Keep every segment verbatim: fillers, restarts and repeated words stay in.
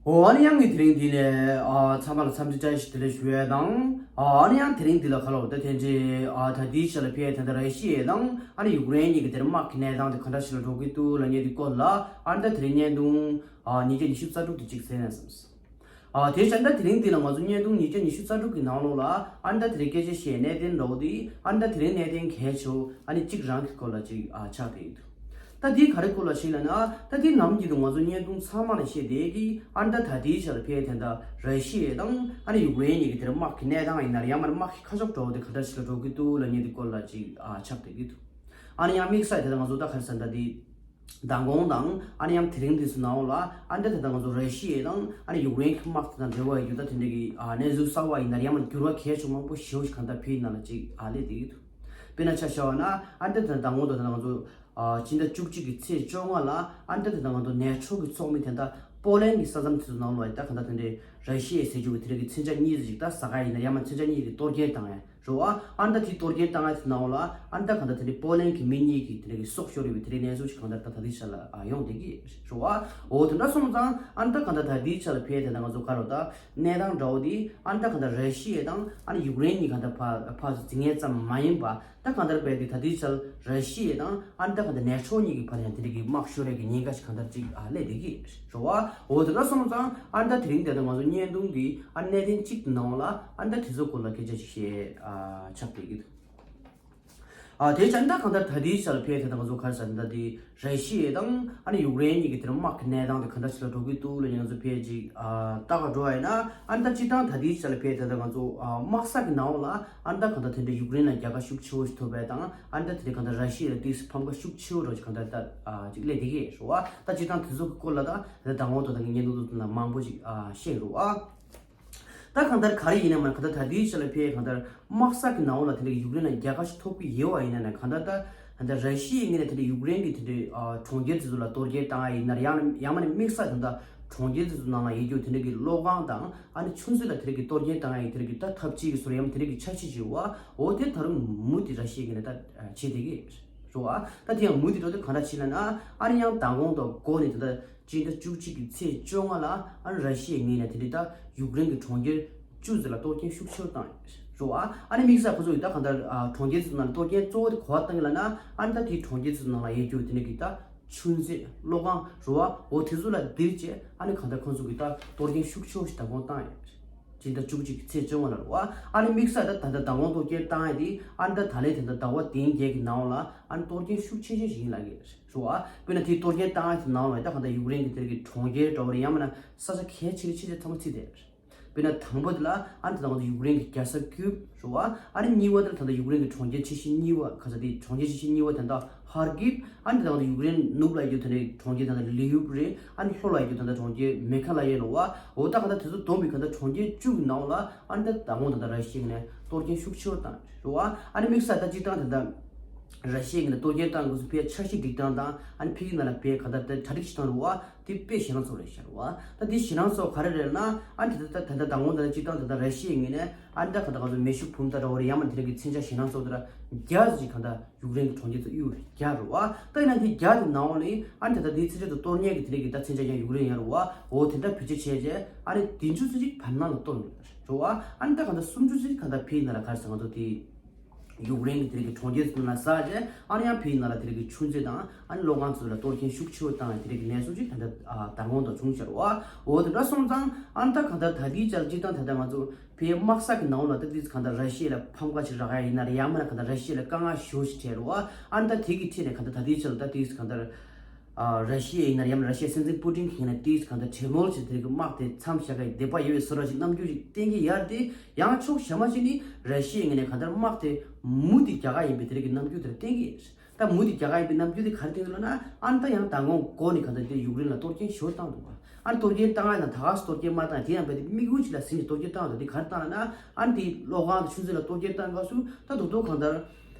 འོ་ཨ་ནི་ཡང་ངས་དེ་རིང་འདི་ནས་ཨ་ཚང་མ་ལ་འཚམས་འདྲི་བཀྲ་ཤིས་བདེ་ལེགས་ཞུ་ཡས་དང་། ཨ་ཨ་ནི་ཡང་དེ་རིང་འདི་ལ་ཁ་ལོ་ད་དེ་འདྲའི་ཨ་ད་ལྟའི་ཆ་ལ་ཕེ་ད་ལྟ་ར་ཤི་ཡ་དང་ཨ་ནི་ཡུཀ་རེན་གཉིས་ཀྱི་དེར་དམག་གི་གནས་སྟངས་དེ་ག་འདྲ་ཞིག་ལ་འགྲོ་གི་འདུག་ལབ་མཁན་དེ་སྐོར་ལ་ཨ་ནི་ད་དེ་རིང་བརྙན་ཐུང་ཨ་ཉིས་བརྒྱ་ཉི་ཤུ་རྩ་དྲུག་དེ་གཅིག་གསན་ན་བསམས། ཨ་དེ་བཞིན་ད་དེ་རིང་འདི་ལ་ང་ཚོ་བརྙན་ཐུང་ཉིས་བརྒྱ་ཉི་ཤུ་རྩ་དྲུག་གི་ནང་ལོགས་ལ་ཨ་ནི་ད་དེ་རིང་སྐད་ཆ་བཤད་གནད་དོན་འདྲ་བོ་དེ་ཨ་ནི་ད་དེ་རིང་གནད་དོན་གལ་ཆེ་བོ་ཨ་ནི་གཅིག་རང་གི་སྐོར་ལ་གཅིག་ཨ་ཆགས་བསྡད་ཡོད། ད་འདི་ག་རེ་སྐོར་ལ་ཞིག་ལབ་ན། ད་འདི་ནམ་རྒྱུན་དུ་ང་ཚོ་བརྙན་ཐུང་ཚང་མ་ལ་བཤད་བསྡད་ཀྱི་ཨ་ནི་ད་ད་ལྟའི་ཆ་ལ་ཕེ་དེ་འདྲ་ར་ཤི་ཡ་དང་ཨ་ནི་ཡུཀ་རེན་གཉིས་ཀྱི་དེར་དམག་གི་གནས་སྟངས་ཡིན་ན་རེད། ཡང་མིན་ན་དམག་གི་ཁ་ཕྱོགས་འདྲ་བོ་དེ་ག་འདྲ་ཞིག་ལ་འགྲོ་གི་འདུག་ལབ་མཁན་དེ་སྐོར་ལ་ཅིག་ཨ་ཆགས་བསྡད་ཀྱི་འདུག་ཨ་ནི་ཡང་དམིགས་བསལ་དེ་ད་ང་ཚོ་ད་ག་རེ་ཟེར་ད་འདི་མདང་དགོང་དང་ཨ་ནི་ཡང་དེ་རིང་དུས་སུ་ནང་ལ་ཨ་ནི་ད་དེ་ད་ང་ཚོ་ར་ཤི་ཡ་དང་ཨ་ནི་ཡུཀ་རེན་གྱི་དམག་དེ་དང་འབྲེལ་བ་ཡོད་རྒྱུ་ད་དེ་འདྲ་གི་ཨ་གནས་ཚུལ་གསར་བ་ཡིན་ན་རེད། ཡང་མིན་ན་འགྱུར་བ་གལ་ཆེ་མང་པོ་ཞེ་པོ་ཞིག་གང་ལྟར་ཕེ་ཡིན་ན་ལ་ཅིག་ཨ་སླེབས་བསྡད་ཀྱི་འདུག་དཔེར་ན་ཆ་བཞག་པ་ན་ཨ་ནི་ད་དེ་ད་མདང་དགོང་དང་ད་ང་ཚོ། ཨ་སྤྱི་ཟླ་བཅུ་གཅིག་གི་ཚེས་བཅོ་ལྔ་ལ་ཨ་ནི་ད་དེ་ད་ང་ཚོ་ནེ་ཊོ་གི་ཚོགས་མི་དེ་འདྲ་པོ་ལན་གྱི་ས་མཚམས་དེ་ཚོ་ནང་ལ་ཡ་ད་གང་ལྟར་དེ་འདྲའི་ར་ཤི་ཡ་ཟེར་རྒྱུ་གི་དེ་འདྲ་གི་མཚོན་ཆ་གཉིས་ཙམ་ཅིག་ད་ཟ་ག་ཡིན་ན་ཡང་མིན་ན་མཚོན་ཆ་གཉིས་ཀྱི་གཏོར་སྐྱོན་བཏང་ཡ་རེད་བ། ཨ་ནི་ད་དེའི་གཏོར་སྐྱོན་བཏང་ཡ་དེ་ནང་ལ་ཨ་ནི་ད་གང་ལྟར་དེ་འདྲའི་པོ་ལན་གྱི་མི་གཉིས་ཀྱི་དེ་འདྲ་གི་སྲོག་ཤོར་ཡོད་པའི་དེ་འདྲའི་གནས་ཚུལ་ཞིག་གང་ལྟར་ད་ད་ལྟའི་ཆ་ལ་ཨ་ཡོང་བསྡད་ཀྱི་རེད་བ། འོ་དེ་འདྲ་སོང་ཙང་ཨ་ནི་ད་གང་ལྟར་ད་ལྟའི་ཆ་ལ་ཕེ་དེ་འདྲ་ང་ཚོ་ག་རེ་ད་གནས་སྟངས་འདྲ་བོ་དེ་ཨ་ནི་ད་གང་ལྟར་ར་ཤི་ཡ་དང་ཨ་ནི་ཡུཀ་རེན་གཉིས་གང་ལྟར་ཕར་ཕར་ཚུར་འཛིང་མཁན་ཙམ་མ་ཡིན་པ། ད་གང་ལྟར་བས་དེ་ད་ལྟའི་ཆར་ར་ཤི་ཡ་དང་ཨ་ནི་ད་གང་ལྟར་ནེ་ཊོ་གཉིས་ཀྱི་བར་ཡང་དེ་འདྲ་གི་དམག་ཤོར་ཡ་གི་ཉེན་ཁ་ཞིག་གང་ལྟར་ཅིག་ཨ་སླེབས་བསྡད་ཀྱི་རེད་བ། འོ་དེ་འདྲ་སོང་ཙང་ཨ་ནི་ད་དེ་རིང་དེ་ད་ང་ཚོ་བརྙན་ཐུང་གི་ཨ་གནད་དོན་གཅིག་གི་ནང་ལ་ཨ་ནི་ད་དེ་ཚོ་སྐོར་ལ་སྐད་ཆ་ཞིག་བཤད་ཨ་ཆགས་བསྡད་ཀྱི་འདུག་ཨ་དེ་བྱས་ན་ད་གང་ལྟར་ད་ལྟའི་ཆར་ཕེ་དེ་ད་ང་ཚོ་ག་རེ་ཟེར་ད་དེ། ར་ཤི་ཡ་དང་ཨ་ནི་ཡུཀ་རེན་གཉིས་ཀྱི་དེར་དམག་གི་གནས་སྟངས་དེ་ག་འདྲ་ཞིག་ལ་འགྲོ་གི་འདུག་ལབ་ནས་ང་ཚོ་ཕལ་ཅིག་ཨ་ལྟ་ག་འགྲོ་བ་ཡིན་ན། ཨ་ནི་ད་སྤྱིར་བཏང་ད་ལྟའི་ཆ་ལ་ཕལ་དེ་ད་ང་ཚོ་ཨ་དམག་ས་གི་ནང་ལ་ཨ་ནི་ད་གང་ལྟར་དེ་འདྲའི་ཡུཀ་རེན་ལ་རྒྱལ་ཁ་ཤུགས་ཆེ་བོ་ཞིག་ཐོབ་པ་དང་ཨ་ནི་ད་དེ་འདྲའི་གང་ལྟར་ར་ཤི་ཡ་ལ་ཏོག་ཙམ་ཕམ་ཁ་ཤུགས་ཆེ་བོ་འདྲ་ཞིག་གང་ལྟར་ད་ཅིག་སླེབས་བསྡད་ཀྱི་རེད་བ། ད་སྤྱིར་བཏང་དེ་ཚོ་གི་སྐོར་ལ་ད་ད་དང་པོ་ད་ད་ངས་བརྙན་ཐུང་ཐུང་ལ་མང་པོ་ཞིག་ཨ་བཤད་རོགས་ཨ། ད་གང་ལྟར་ག་རེ་ཡིན་ན་མ་གང་ལྟར་ད་ལྟའི་ཆ་ལ་ཕེ་གང་ལྟར་དམག་ས་གི་ནང་ལ་དེ་འདྲ་ཡུཀ་རེན་ལ་རྒྱལ་ཁ་ཞིག་ཐོབ་ཀྱི་ཡོད་པ་ཡིན་ན་ན་གང་ལྟར་ད་གང་ལྟར་ར་ཤི་ཡའི་ངོས་ནས་དེ་འདྲ་ཡུཀ་རེན་གྱི་དེ་འདྲའི་ཨ་གྲོང་ཁྱེར་དེ་ཚོ་ལ་གཏོར་སྐྱོན་བཏང་ཡ་ཡིན་ན་ཡང་ཡང་མིན་ན་དམིགས་བསལ་གང་ལྟར་གྲོང་ཁྱེར་དེ་ཚོ་ནང་ལ་ཡོད་རྒྱུ་དེ་འདྲ་གི་གློག་ཁང་དང་ཨ་ནི་ཆུ་མཛོད་ལ་དེ་འདྲ་གི་གཏོར་སྐྱོན་བཏང་ཡ་ཡིན་དེ་འདྲ་གི་ད་ཐབས་ཅིག་གི་བཟོ་འདྲ་ཡང་དེ་འདྲ་གི་འཆར་གཞི་ཅིག་ཡོད་པ། འོ་དེ་ད་རུང་མུ་མཐུད་ར་ཤི་ཡའི་ངོས་ནས་ད་བྱེད་བསྡད་ཀྱི་རེད་བ། ད་དེ་ཡང་མུ་མཐུད་འགྲོ་དུས་གང་འདྲ་བྱེད་ལབ་ན་ཨ་ནི་ཡང་མདང་དགོང་དང་འགོ་ནས་དེ་ད། སྤྱི་ཟླ་བཅུ་གཅིག་གི་ཚེས་བཅོ་ལྔ་ལ་ཨ་ནི་ར་ཤི་ཡའི་ངོས་ནས་དེ་འདྲའི་ད་ཡུཀ་རེན་གྱི་གྲོང་ཁྱེར་བཅུ་ཙམ་ལ་གཏོར་སྐྱོན་ཤུགས་ཆེ་བོ་བཏང་ཡོད་རེད་བ། ཨ་ནི་དམིགས་བསལ་ཁོ་ཚོ་ཡིས་ད་གང་ལྟར་ཨ་གྲོང་ཁྱེར་ཚོའི་ནང་ལ་གཏོར་སྐྱོན་གཙོ་བོ་དེ་ག་པར་བཏང་ཡོད་ལབ་ན་ཨ་ནི་ད་དེའི་གྲོང་ཁྱེར་ཚོའི་ནང་ལ་ཡོད་རྒྱུ་དེ་འདྲ་གི་ད་ཆུ་མཛོད་གློག་ཁང་རེད་བ། འོ་དེ་ཚོ་ལ་དེར་བྱས་ཨ་ནི་གང་ལྟར་ཁོ་ཚོ་གིས་ད་གཏོར་སྐྱོན་ཤུགས་ཆེ་བོ་ཞིག་མདང་དགོང་བཏང་ཡོད་རེད། སྤྱི་ཟླ་བཅུ་གཅིག་གི་ཚེས་བཅོ་ལྔ་ལ་རེད་བ། ཨ་ནི་དམིགས་བསལ་ད་ད་ལྟ་མདང་དགོང་གཏོར་སྐྱོན་བཏང་ཡ་དེ་ཨ་ནི་ད་ད་ལན་དེ་འདྲ་ཟླ་བ་བདུན་བརྒྱད་ཀྱི་ནང་ལ་ཨ་ནི་གཏོར་སྐྱོན་ཤུགས་ཆེ་ཤོས་ཤིག་ཡིན་ལབ་ཀྱི་རེད། རེད་བ། དཔེར་ན་དེའི་གཏོར་སྐྱོན་བཏང་ཡ་དེ་ནང་ལ་ད་གང་ལྟར་ཡུཀ་རེན་གྱི་དེར་གྱི་གྲོང་ཁྱེར་འདྲ་བོ་རེད། ཡང་མིན་ན་ས་ཆ་གལ་ཆེ་གི་ཆེ་ཆེ་ཚང་མ་ཚིག་དེ་རེད། དཔེར་ན་དང་པོ་དེ་ལ་ཨ་ནི་ད་ང་ཚོ་ཡུཀ་རེན་གྱི་རྒྱལ་ས་ཀིབ་རེད་བ། ཨ་ནི་གཉིས་པ་དེ་ལ་ད་ལྟ་ཡུཀ་རེན་གྱི་གྲོང་ཁྱེར་ཆེ་ཤོས་གཉིས་པ་ག་ས་དེ་གྲོང་ཁྱེར་ཆེ་ཤོས་གཉིས་པ་དེ་ད་ཧར་ཀིབ། ཨ་ནི་ད་ང་ཚོ་ཡུཀ་རེན་ནུབ་ལ་ཡོད་དེ་འདྲའི་གྲོང་ཁྱེར་ད་ལྟ་ལི་ཡུབ་རེད། ཨ་ནི་ལྷོ་ལ་ཡོད་དེ་ད་ལྟ་གྲོང་ཁྱེར་མེ་ཁ་ལ་ཡ་རེད་བ། འོ་ད་གང་ལྟར་དེ་ཚོ་བསྡོམས་པའི་གང་ལྟར་གྲོང་ཁྱེར་བཅུ་གི་ནང་ལ་ཨ་ནི་ད་ད་ང་ཚོ་ད་ལྟ་ར་ཤི་ཡའི་ངོས་ནས་གཏོར་སྐྱོན་ཤུགས་ཆེ་བོ་བཏང་རེད་བ། ཨ་ནི་དམིགས་བསལ་ད་སྤྱིར་བཏང་དེ་འདྲ། ར་ཤི་ཡའི་ངོས་ནས་གཏོར་སྐྱོན་བཏང་དགོས་སུ་ཕའི་འཆར་གཞི་སྒྲིག་སྟངས་དང་ཨ་ནི་ཕ་གི་ནང་ལ་ཕའི་ག་ད་ལྟ་གྲ་སྒྲིག་བྱེད་སྟངས་རེད་བ། དེ་དཔེ་ཞེད་སྣང་ཚ་བོ་རེད་ཤག་རེད་བ། ད་དེ་ཞེད་སྣང་ཚ་བོ་ག་རེ་རེད་ལབ་ན་ཨ་ནི་དེ་ད་ད་ད་ད་ངོ་ད་སྤྱིར་བཏང་དེ་ད་ར་ཤི་ཡའི་ངོས་ནས་ཨ་ནི་ད་ག་ད་ག་ཚོད་མེ་ཤུགས་འབུམ་ད་འདྲ་བོ་རེད། ཡང་མ་དེ་རིང་གི་མཚོན་ཆ་ཞེད་སྣང་ཚ་བོ་དེ་འདྲ་བརྒྱ་ཙམ་ཅིག་ག་ད་ཡུཀ་རེན་གྱི་གྲོང་ཁྱེར་ཚོ་གཡུག་བརྒྱབ་རེད་བ། ད་ཡིན་ན་དེ་བརྒྱ་དེ་ནང་ལ་ཨ་ནི་དེ་ད་དེའི་མཚོན་ཆ་དེ་གཏོར་མཁན་གྱི་དེ་རིང་གི་ད་མཚོན་ཆ་ཡང་ཡུཀ་རེན་ཡང་རེད་བ། འོ་དེ་འདྲ་བེད་སྤྱོད་བྱས་རྗེས་ཨ་ནི་བདུན་ཅུ་ཙམ་ཅིག་བར་སྣང་ལ་གཏོར་ཡོད་རེད་བ། ཨ་ནི་ད་ག་ད་སུམ་ཅུ་ཙམ་ཅིག་ག་ད་ཕའི་ནང་ལ་ག་རེ་ཟེར་ང་ཚོ་དེ། ཡུཀ་རེན་གྱི་དེ་རིང་གི་གྲོང་ཁྱེར་ཚོ་ནང་ཟག་བྱས་ཨ་ནི་ཡང་ཕའི་ནང་ལ་དེ་རིང་གི་ཆུ་མཛོད་དང་ཨ་ནི་གློག་ཁང་ཚོ་ལ་གཏོར་སྐྱོན་ཤུགས་ཆེ་བོ་བཏང་ཡ་དེ་རིང་གི་གནས་ཚུལ་ཅིག་ད་ལྟ་ཨ་མདང་དགོང་དུ་བྱུང་ཤར་བ། འོ་དེ་འདྲ་སོང་ཙང་ཨ་ནི་ད་གང་ལྟར་ད་ལྟའི་ཆར་སྤྱིར་བཏང་ད་ལྟ་ང་ཚོ་ཕའི་དམག་ས་གི་ནང་ལ་ད་ཏིས་གང་ལྟར་ར་ཤི་ཡ་ལ་ཕམ་ཁ་ཅིག་རག་ཡ་ཡིན་ན་རེད། ཡང་མིན་ན་གང་ལྟར་ར་ཤི་ཡ་ལ་དཀའ་ངལ་ཞེ་པོ་ཅིག་འཕྲད་རེད་བ། ཨ་ནི་ད་དེ་གི་ཁྲིད་ནས་གང་ལྟར་ད་ལྟའི་ཆར་ལ་ད་ཏིས་གང་ལྟར། ཨ་ར་ཤི་ཡ་ཡིན་ན་ཡང་ར་ཤི་ཡའི་སྲིད་འཛིན་པུ་ཏིན་གྱིས་ན་ཏིས་གང་ལྟར་གྲོས་མོལ་བྱས་དེ་གི་དམག་དེ་མཚམས་བཞག་གི་འདོད་པ་ཡོད་པའི་བཟོ་འདྲ་ཞིག་རྣམ་འགྱུར་ཞིག་བསྟན་གྱི་ཡོད་རེད་དེ། ཡང་ཕྱོགས་གཞན་པ་ཞིག་ནི་ར་ཤི་ཡའི་ངོས་ནས་གང་ལྟར་དམག་དེ་མུ་མཐུད་རྒྱག་གི་ཡིན་པའི་དེ་རིང་གི་རྣམ་འགྱུར་དེ་བསྟན་གྱི་ཡོད་རེད། ད་མུ་མཐུད་རྒྱག་གི་ཡིན་པའི་རྣམ་འགྱུར་དེ་ག་རེ་བསྟན་གྱི་ལབ་ན་ཨ་ནི་ད་ཡང་མདང་དགོང་འགོ་ནས་གང་ལྟར་དེ་ཡུཀ་རེན་ལ་གཏོར་སྐྱོན་ཞེ་པོ་བཏང་འདུག་བ། ཨ་ནི་གཏོར་སྐྱོན་བཏང་ཡ་དང་ད་ག་སེ་གཏོར་སྐྱོན་མ་བཏང་དེ་ཡང་རྦད་དེ་དམིགས་ཡུལ་ཅིག་ལ་ཟིན་ནས་གཏོར་སྐྱོན་བཏང་འདུག་དེ་ག་རེ་བཏང་ལབ་ན་ཨ་ནི་དེ་གློག་ཁང་དང་ཆུ་མཛོད་ལ་གཏོར་སྐྱོན་བཏང་སྐབས་སུ་ད་རྡོག་རྡོག་གང་ལྟར།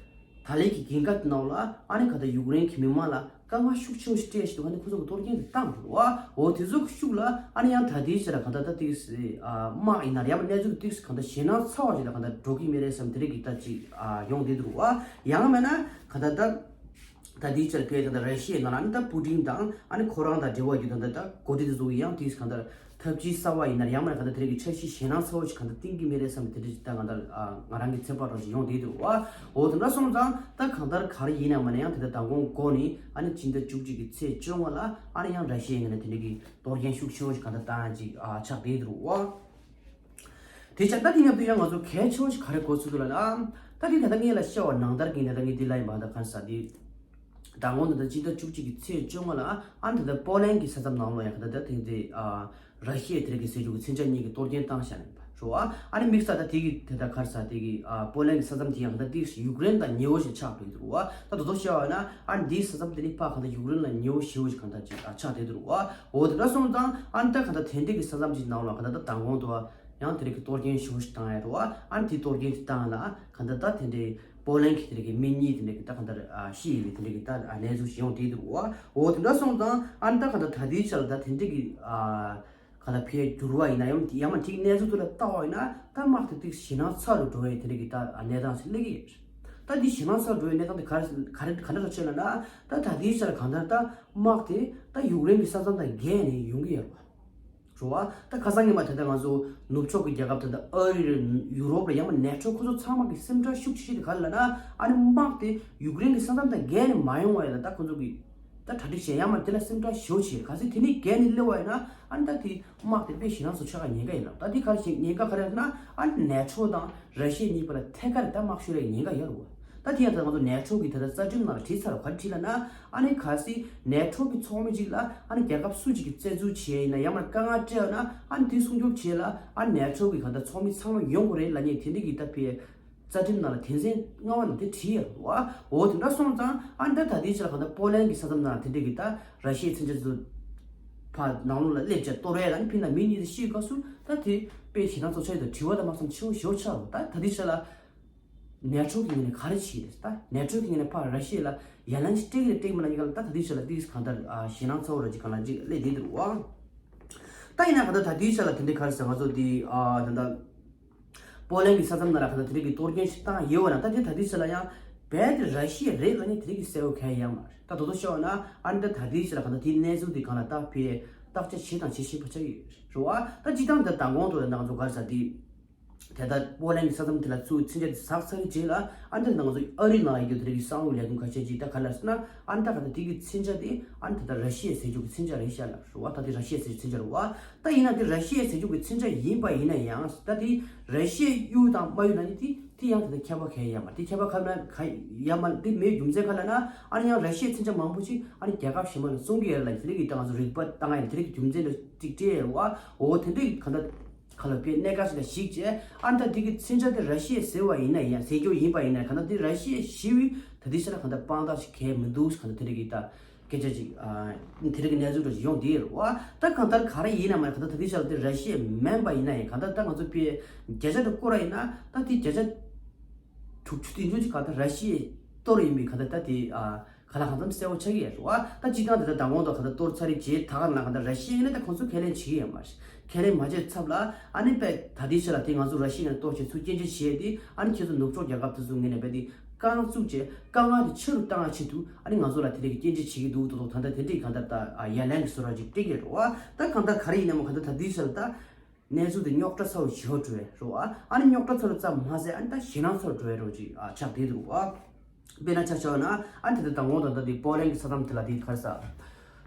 ད་ལན་གྱི་འགན་ཁག་དེ་ནང་ལ་ཨ་ནི་ག་ད་ཡུཀ་རེན་གྱི་མི་མང་ལ་དཀའ་ངལ་ཤུགས་ཆེ་བོ་ཞིག་སྤྲད་བཞིན་འདུག་ཨ་ནི་ཁོ་ཚོ་གི་གཏོར་སྐྱོན་དེ་བཏང་འདུག་བ། འོ་དེ་ཚོ་གི་ཤུགས་ལ་ཨ་ནི་ཡང་ད་ལྟའི་ཆ་ལ་ག་ད་ད་ཏིག་སེ་ཨ་དམག་ཡིན་ན་རེད། ཡང་མིན་གནས་ཚུལ་ཏིག་སེ་ག་ད་ཞེད་སྣང་ཚ་བ་ཞིག་ལ་ག་ད་འགྲོ་གི་མེད་རེད་བསམ་དེ་རིགས་ཀྱི་ད་ཅིག་ཨ་ཡོང་བསྡད་འདུག་བ། ཡང་མིན་ན་ག་ད་ད་ད་ལྟའི་ཆ་ལ་ཕེ་ད་ད་ར་ཤི་ཡའི་ནང་ལ་ཨ་ནི་ད་པུ་ཏིན་དང་ཨ་ནི་ཁོ་རང་དང་འབྲེལ་བ་ཡོད་ད་ད་ད་འགོ་ཁྲིད་དེ་ཚོ་གི་ཡང་ཏིག་སེ་ག་ད། ཐབས་ཇུས་གསར་བ་ཡིན་ན་ཡང་མིན་ན་གང་ལྟར་དེ་རིགས་ཀྱི་འཆར་གཞི་ཞེད་སྣང་ཚ་བོ་ཞིག་གང་ལྟར་བཏིང་གི་མེད་རེད་བསམ་པའི་དེ་འདྲ་ཞིག་ད་གང་ལྟར་ཨ་ང་རང་གི་ཚོད་དཔག་འདྲ་ཞིག་ཡོང་བསྡད་འདུག་བ། འོ་དེ་འདྲ་སོང་ཙང་ད་གང་ལྟར་ག་རེ་ཡིན་ན་མིན་ན་ཡང་དེ་ལྟར་མདང་དགོང་དགོང་ནས་ཨ་ནི་སྤྱི་ཟླ་བཅུ་གཅིག་གི་ཚེས་བཅོ་ལྔ་ལ་ཨ་ནི་ཡང་ར་ཤི་ཡའི་ངོས་ནས་དེ་འདྲ་གི་གཏོར་སྐྱོན་ཤུགས་ཆེ་བོ་ཞིག་གང་ལྟར་བཏང་ཡ་ཅིག་ཨ་ཆགས་བསྡད་འདུག་བ། དེ་ཆ་ད་དེ་མཉམ་དུ་ཡང་ང་ཚོ་གལ་ཆེ་བ་ཞིག་ག་རེ་གོ་ཚུལ་འདུག་ལབ་ན། ད་དེ་ད་ལྟ་ངས་ལ་བཤད་པ་ནང་ལྟར་གྱི་ནས་ད་ངས་འདི་ལ་ཡིན་པ་ད་ག་རེ་ཟ་དེ། ད་དགོང་ད་ལྟ་སྤྱི་ཟླ་བཅུ་གཅིག་གི་ཚེས་བཅོ་ལྔ་ལ་ཨ་ནི་ད་ལྟ་པོ་ལན་གྱི་ས་མཚམས་ནང་ལ་ཡང་ད་ལྟ་དེ་འདྲའི་ཨ་ར་ཤི་ཡའི་དེ་རིགས་ཀྱི་ཟས་བཅུད་ཀྱི་མཚོན་ཆ་གཉིས་ཀྱི་གཏོར་སྐྱོན་བཏང་བཞག་ནས་པ་རེད་བ། ཨ་ནི་དམིགས་བསལ་ད་དེ་གི་དེ་ད་ག་རེ་ཟ་དེ་གི་ཨ་པོ་ལན་གྱི་ས་མཚམས་དེ་ཡང་ད་ལྟ་དེ་ཡུཀ་རེན་དང་ཉེ་བོ་ཞིག་ཆགས་འགྲོ་གི་འདུག་བ། ད་དོ་དོ་བཤད་པ་ན་ཨ་ནི་དེའི་ས་མཚམས་དེ་ནི་ཕ་གང་ལྟར་ཡུཀ་རེན་ལ་ཉེ་བོ་ཞེ་བོ་ཞིག་གང་ལྟར་ཅིག་ཨ་ཆགས་བསྡད་འདུག་བ། འོ་དེ་འདྲ་སོང་ཙང་ཨ་ནི་ད་གང་ལྟར་དེ་འདྲའི་གི་ས་མཚམས་ཅིག་ནང་ལ་གང་ལྟར་ད་མདང་དགོང་དུ་ཡང་དེ་རིགས་ཀྱི་གཏོར་སྐྱོན་ཞེ་པོ་ཞིག་བཏང་ཡ་རེད་བ། ཨ་ནི་དེ་གཏོར་སྐྱོན་དེ་བཏང་ལ་གང་ལྟར་ད་དེ་འདྲའི་པོ་ལན་གྱི་དེ་རིགས་ཀྱི་མི་གཉིས་དེ་འདྲ་གི་ད་གང་ལྟར་ཨ་ཤི་ཡི་དེ་འདྲ་གི་ད་ཨ་གནས་ཚུལ་ཞིག་ཡོང་བསྡད་འདུག་བ། འོ་དེ་འདྲ་སོང་ཙང་ཨ་ནི་ད་གང་ལྟར་ད་ལྟའི་ཆར་ལ་ད་དེ་འདྲ་གི་ཨ་གང་ལྟར་ཕའི་འགྱུར་བ་ཡིན་ན་ཡང་ཡང་མ་དེའི་གནས་ཚུལ་དེ་ལ་ལྟ་བ་ཡིན་ན་ད་དམག་དེ་དེ་ཞེད་སྣང་ཚ་རུ་འགྲོ་བའི་དེ་འདྲ་གི་ད་ཨ་གནས་སྟངས་ཤིག་སླེབས་ཀྱི་ཡོད་རེད། ད་འདི་ཞེད་སྣང་ཚ་རུ་འགྲོ་བའི་གནས་སྟངས་དེ་ག་རེ་ག་རེ་ག་རེ་ལ་མཚོན་ལབ་ན། ད་ད་ལྟའི་ཆར་གང་ལྟར་ད་དམག་དེ་ད་ཡུཀ་རེན་གྱི་ས་མཚམས་དང་བརྒལ་ནས་ཡོང་གི་ཡོད་རེད་བ། རེད་བ། ད་ཁ་སང་ཉི་མ་ད་ལྟ་ང་ཚོ་ནུབ་ཕྱོགས་ཀྱི་རྒྱལ་ཁབ་ད་ལྟ་ཨ་རི་རེད། ཡུ་རོབ་རེད། ཡང་མ་ནེ་ཊོ་ཁོ་ཚོ་ཚང་མ་གི་སེམས་ཁྲལ་ཤུགས་ཆེ་ཤོས་དེ་ག་རེ་ལབ་ན། ཨ་ནི་དམག་དེ་ཡུཀ་རེན་གྱི་ས་མཚམས་དང་བརྒལ་ནས་མ་ཡོང་བ་ཡིན་ན་ད་ཁོ་ཚོ་གི་ད་གྲ་སྒྲིག་བྱས། ཡང་མ་དེ་ལ་སེམས་ཁྲལ་ཞེ་པོ་བྱས། གལ་སྲིད་དེ་ནས་བརྒལ་ནས་སླེབས་པ་ཡིན་ན་ཨ་ནི་ད་དེ་དམག་དེ་དཔེ་ཞེད་སྣང་ཚ་ཆགས་ཀྱི་ཉེན་ཁ་ཡོད་རེད། ད་དེ་ག་རེ་བྱས་ཉེན་ཁ་ག་རེ་ཡོད་ན། ཨ་ནི་ནེ་ཊོ་དང་ར་ཤི་ཡ་གཉིས་བར་ལ་ཐད་ཀར་ད་དམག་ཤོར་ཡའི་ཉེན་ཁ་ཡོད་རེད་བ། ད་དེ་ཡང་ད་ང་ཚོ་ནེ་ཊོ་གི་ད་ལྟ་རྩ་ཁྲིམས་ནང་ལ་བྲིས་ཚར་བ་ག་རེ་བྲིས་ལབ་ན། ཨ་ནི་གལ་སྲིད་ནེ་ཊོ་གི་ཚོགས་མི་གཅིག་ལ་ཨ་ནི་རྒྱལ་ཁབ་སུ་གཅིག་གིས་བཙན་འཛུལ་བྱས་ཡིན་ན། ཡང་མ་དཀའ་ངལ་འཕྲད་ཡོད་ན་ཨ་ནི་དེ་སྲུང་སྐྱོབ་བྱེད་ལ་ཨ་ནི་ནེ་ཊོ་གི་ག་ད་ཚོགས་མི་ཚང་མ་ཡོང་དགོས་རེད་ལབ་མཁན་དེ་འདྲ་གི་ད་ཕའི་རྩ་ཁྲིམས་ནང་ལ་དོན་ཚན་ལྔ་པ་ནང་དེ་བྲིས་ཡོད་རེད་བ། འོ་དེ་འདྲ་སོང་ཙང་ཨ་ནི་ད་ད་ལྟའི་ཆ་ལ་ག་ད་པོ་ལན་གྱི་ས་མཚམས་ནང་དེ་འདྲ་གི་ད་ར་ཤི་ཡའི་མཚོན་ཆ་ཚོ་ཕར་ནང་ལོགས་ལ་སླེབས་བྱས་གཏོར་ཡ་ལ་ནི་ཕིན་ན་མི་གཉིས་དེ་ཤི་སྐབས་སུ་ད་དེ་དཔེ་ཞེད་སྣང་ཚ་ཆེ་དང་དྲི་བ་དང་མ་སོང་ཆེ་བོ་ཞེ་པོ་ཆགས་རེད་བ། ད་ད་ལྟའི་ཆ་ལ། ནེ་ཊོ་གི་ངོས་ནས་ག་རེ་བྱེད་རེད། ད་ནེ་ཊོ་གི་ངོས་ནས་ཕར་ར་ཤི་ཡ་ལ་ཡ་ལན་ཞིག་སྤྲད་ཀྱི་རེད་སྤྲད་མི་ལ་ཉིན་ག་ལ་ད་ད་ལྟའི་ཆ་ལ་དེ་གང་ལྟར་ཨ་ཞེད་སྣང་ཚ་བོ་ར་ཅིག་གང་ལ་ཅིག་སླེབས་བསྡད་འདུག་བ། ད་ཡིན་ན་ག་ད་ད་ལྟའི་ཆ་ལ་དེ་འདྲའི་ག་རེ་ཟེར་ང་ཚོ་དེ་ཨ་ད་ད་པོ་ལན་གྱི་ས་མཚམས་ནང་ལ་ག་ད་དེ་འདྲའི་གི་གཏོར་སྐྱོན་ཞིག་བཏང་ཡོད་བ་ན། ད་དེ་ད་ལྟའི་ཆ་ལ་ཡང་རྦད་དེ་ར་ཤི་ཡ་རེད་ལབ་ནས་དེ་འདྲའི་གི་གསལ་བོ་གང་ཡང་ཡོད་མ་རེད། ད་དོ་དོ་ཤོད་ན་ཨ་ནི་ད་ད་ལྟའི་ཆ་ལ་ག་ད་དེའི་གནས་ཚུལ་དེ་གང་ལ་ད་ཕེ་བརྟག་དཔྱད་བྱེད་དང་བྱེད་བཞིན་པ་ཆགས་ཡོད་རེད་བ། ད་སྤྱིར་བཏང་ད་མདང་དགོང་དུ་ད་ང་ཚོ་ག་རེ་ཟེར་དེ། དེ་ལྟར་པོ་ལན་གྱི་ས་མཚམས་དེ་ལ་ཚུར་མཚོན་ཆ་དེ་ཟགས་ཚར་བའི་རྗེས་ལ་ཨ་ནི་ད་ང་ཚོ་ཨ་རིའི་ནང་ཡོད་དེ་རིགས་ཀྱི་གསང་བའི་ལས་ཁུངས་ཁ་ཤས་ཀྱིས་ད་ག་ལ་ཟེར་ན། ཨ་ནི་ད་ག་ད་དེ་གི་མཚོན་ཆ་དེ་ཨ་ནི་ད་ལྟ་ར་ཤི་ཡའི་ཟས་བཅུད་ཀྱི་མཚོན་ཆ་རེད་ཤག་ལབ་རེད་བ། ད་དེ་ར་ཤི་ཡའི་ཟས་བཅུད་མཚོན་ཆ་རེད་བ། ད་ཡིན་ན་དེ་ར་ཤི་ཡའི་ཟས་བཅུད་ཀྱི་མཚོན་ཆ་ཡིན་པ་ཡིན་ན་ཡང་ད་དེ་ར་ཤི་ཡས་གཡུགས་དང་མ་གཡུགས་ན་ནི་དེ་དེ་ཡང་ད་ལྟ་ཁྱད་པར་གང་ཡང་ཡོད་མ་རེད། དེ་ཁྱད་པར་གང་ཡང་ཡོད་མ་རེད། དེ་མེད་རྒྱུ་མཚན་ག་ལ་ན་ཨ་ནི་ཡང་ར་ཤི་ཡའི་མཚོན་ཆ་མང་པོ་ཅིག་ཨ་ནི་རྒྱལ་ཁབ་གཞན་པ་ལ་བཙོང་གི་ཡོད་ལབ་དེ་རིགས་ཀྱི་ད་ང་ཚོ་རིག་པ་བཏང་ཡ་དེ་རིགས་ཀྱི་རྒྱུ་མཚན་ལ་ཅིག་སྤྲད་ཡོད་བ། འོ་དེ་འདྲའི་ག་ད། ག་ལ་དཔེ་གནད་འགག་ཞིག་ལ་གཞིགས་བྱས་ཨ་ནི་ད་དེ་གི་མཚོན་ཆ་དེ་ར་ཤི་ཡས་ཟས་པ་ཡིན་ན་ཡང་ཟས་སྐྱོ་ཡིན་པ་ཡིན་ན་ག་ད་དེ་ར་ཤི་ཡས་ཞི་བའི་ད་དེ་ཕྱིར་ག་ད་དཔང་རྟགས་ཤིག་གས་མི་འདུག་ག་ད་དེ་རིགས་ཀྱི་ད་སྐད་ཆ་ཅིག་ཨ་དེ་རིགས་ཀྱི་གནས་ཚུལ་འདྲ་ཞིག་ཡོང་བསྡད་ཡོད་རེད་བ། ད་གང་ལྟར་ག་རེ་ཡིན་ན་མ་ག་ད་ད་དེ་ཕྱིར་དེ་ར་ཤི་ཡས་མིན་པ་ཡིན་ན་ཡང་ག་ད་ད་ང་ཚོ་དཔེ་བརྒྱ་ཆ་དེ་བསྐོར་བ་ཡིན་ན་ད་དེ་བརྒྱ་ཆ་དྲུག་ཅུ་བདུན་ཅུ་ཅིག་ག་ད་ར་ཤི་ཡས་གཏོར་ཡིན་པའི་ག་ད་ད་དེ་ཨ། ག་ལ་གང་འཚམ་གསལ་བོ་ཆགས་ཀྱི་ཡོད་རེད་བ། ད་སྤྱིར་བཏང་དེ་ལྟར་མདང་དགོང་དང་ག་ད་གཏོར་ཚར་རེད་བྱས་ད་ག་ལ་ག་ད་ར་ཤི་ཡ་ཡིན་ན་ད་ཁོང་ཚོ་ཁས་ལེན་བྱེད་ཀྱི་ཡོད་མ་རེད། ཁས་ལེན་མ་བྱས་ཚབ་ལ་ཨ་ནི་དཔེ་ད་ལྟའི་ཆ་ལ་དེ་ང་ཚོ་ར་ཤི་ཡ་ནས་གཏོར་བྱས་ཚུར་སྐྱོན་བརྗོད་བྱས་ཏེ་ཨ་ནི་ཁྱེད་ཚོ་ནུབ་ཕྱོགས་རྒྱལ་ཁབ་དེ་ཚོ་ངོས་ནས་རྦད་དེ་རྐང་བཙུགས་བྱས་དཀའ་ངལ་དེ་ཆེ་རུ་བཏང་ཡ་ཆེད་དུ་ཨ་ནི་ང་ཚོ་ལ་དེ་འདྲའི་གི་སྐྱོན་བརྗོད་བྱེད་ཀྱི་འདུག་ད་ད་ད་ད་དེ་འདྲའི་གང་ལྟར་ད་ཡ་ལན་གྱི་བཟོ་འདྲ་ཅིག་སྤྲད་ཀྱི་ཡོད་རེད་བ། ད་གང་ལྟར་ག་རེ་ཡིན་ན་མོ་ག་ད་ད་ལྟའི་ཆ་ལ་ད། གནས་ཚུལ་དེ་རྙོག་དྲ་ཚ་བོ་ཞེ་པོ་འགྲོ་ཡ་རེད་བ། ཨ་ནི་རྙོག་དྲ་ཚ་བོ་ཙམ་མ་ཟད་ཨ་ནི་ད་ཞེད་སྣང་ཚ་བོ་འགྲོ་ཡ་རོ་ཅིག་ཨ་ཆགས་བསྡད་འདུག་བ། དཔེར་ན་ཆ་བཞག་ན་ཨ་ནི་ད་ལྟ་མདང་དགོང་དང་ད་ལྟའི་པོ་ལན་གྱི་ས་མཚམས་དེ་ལ་དེ་ག་རེ་ཟ།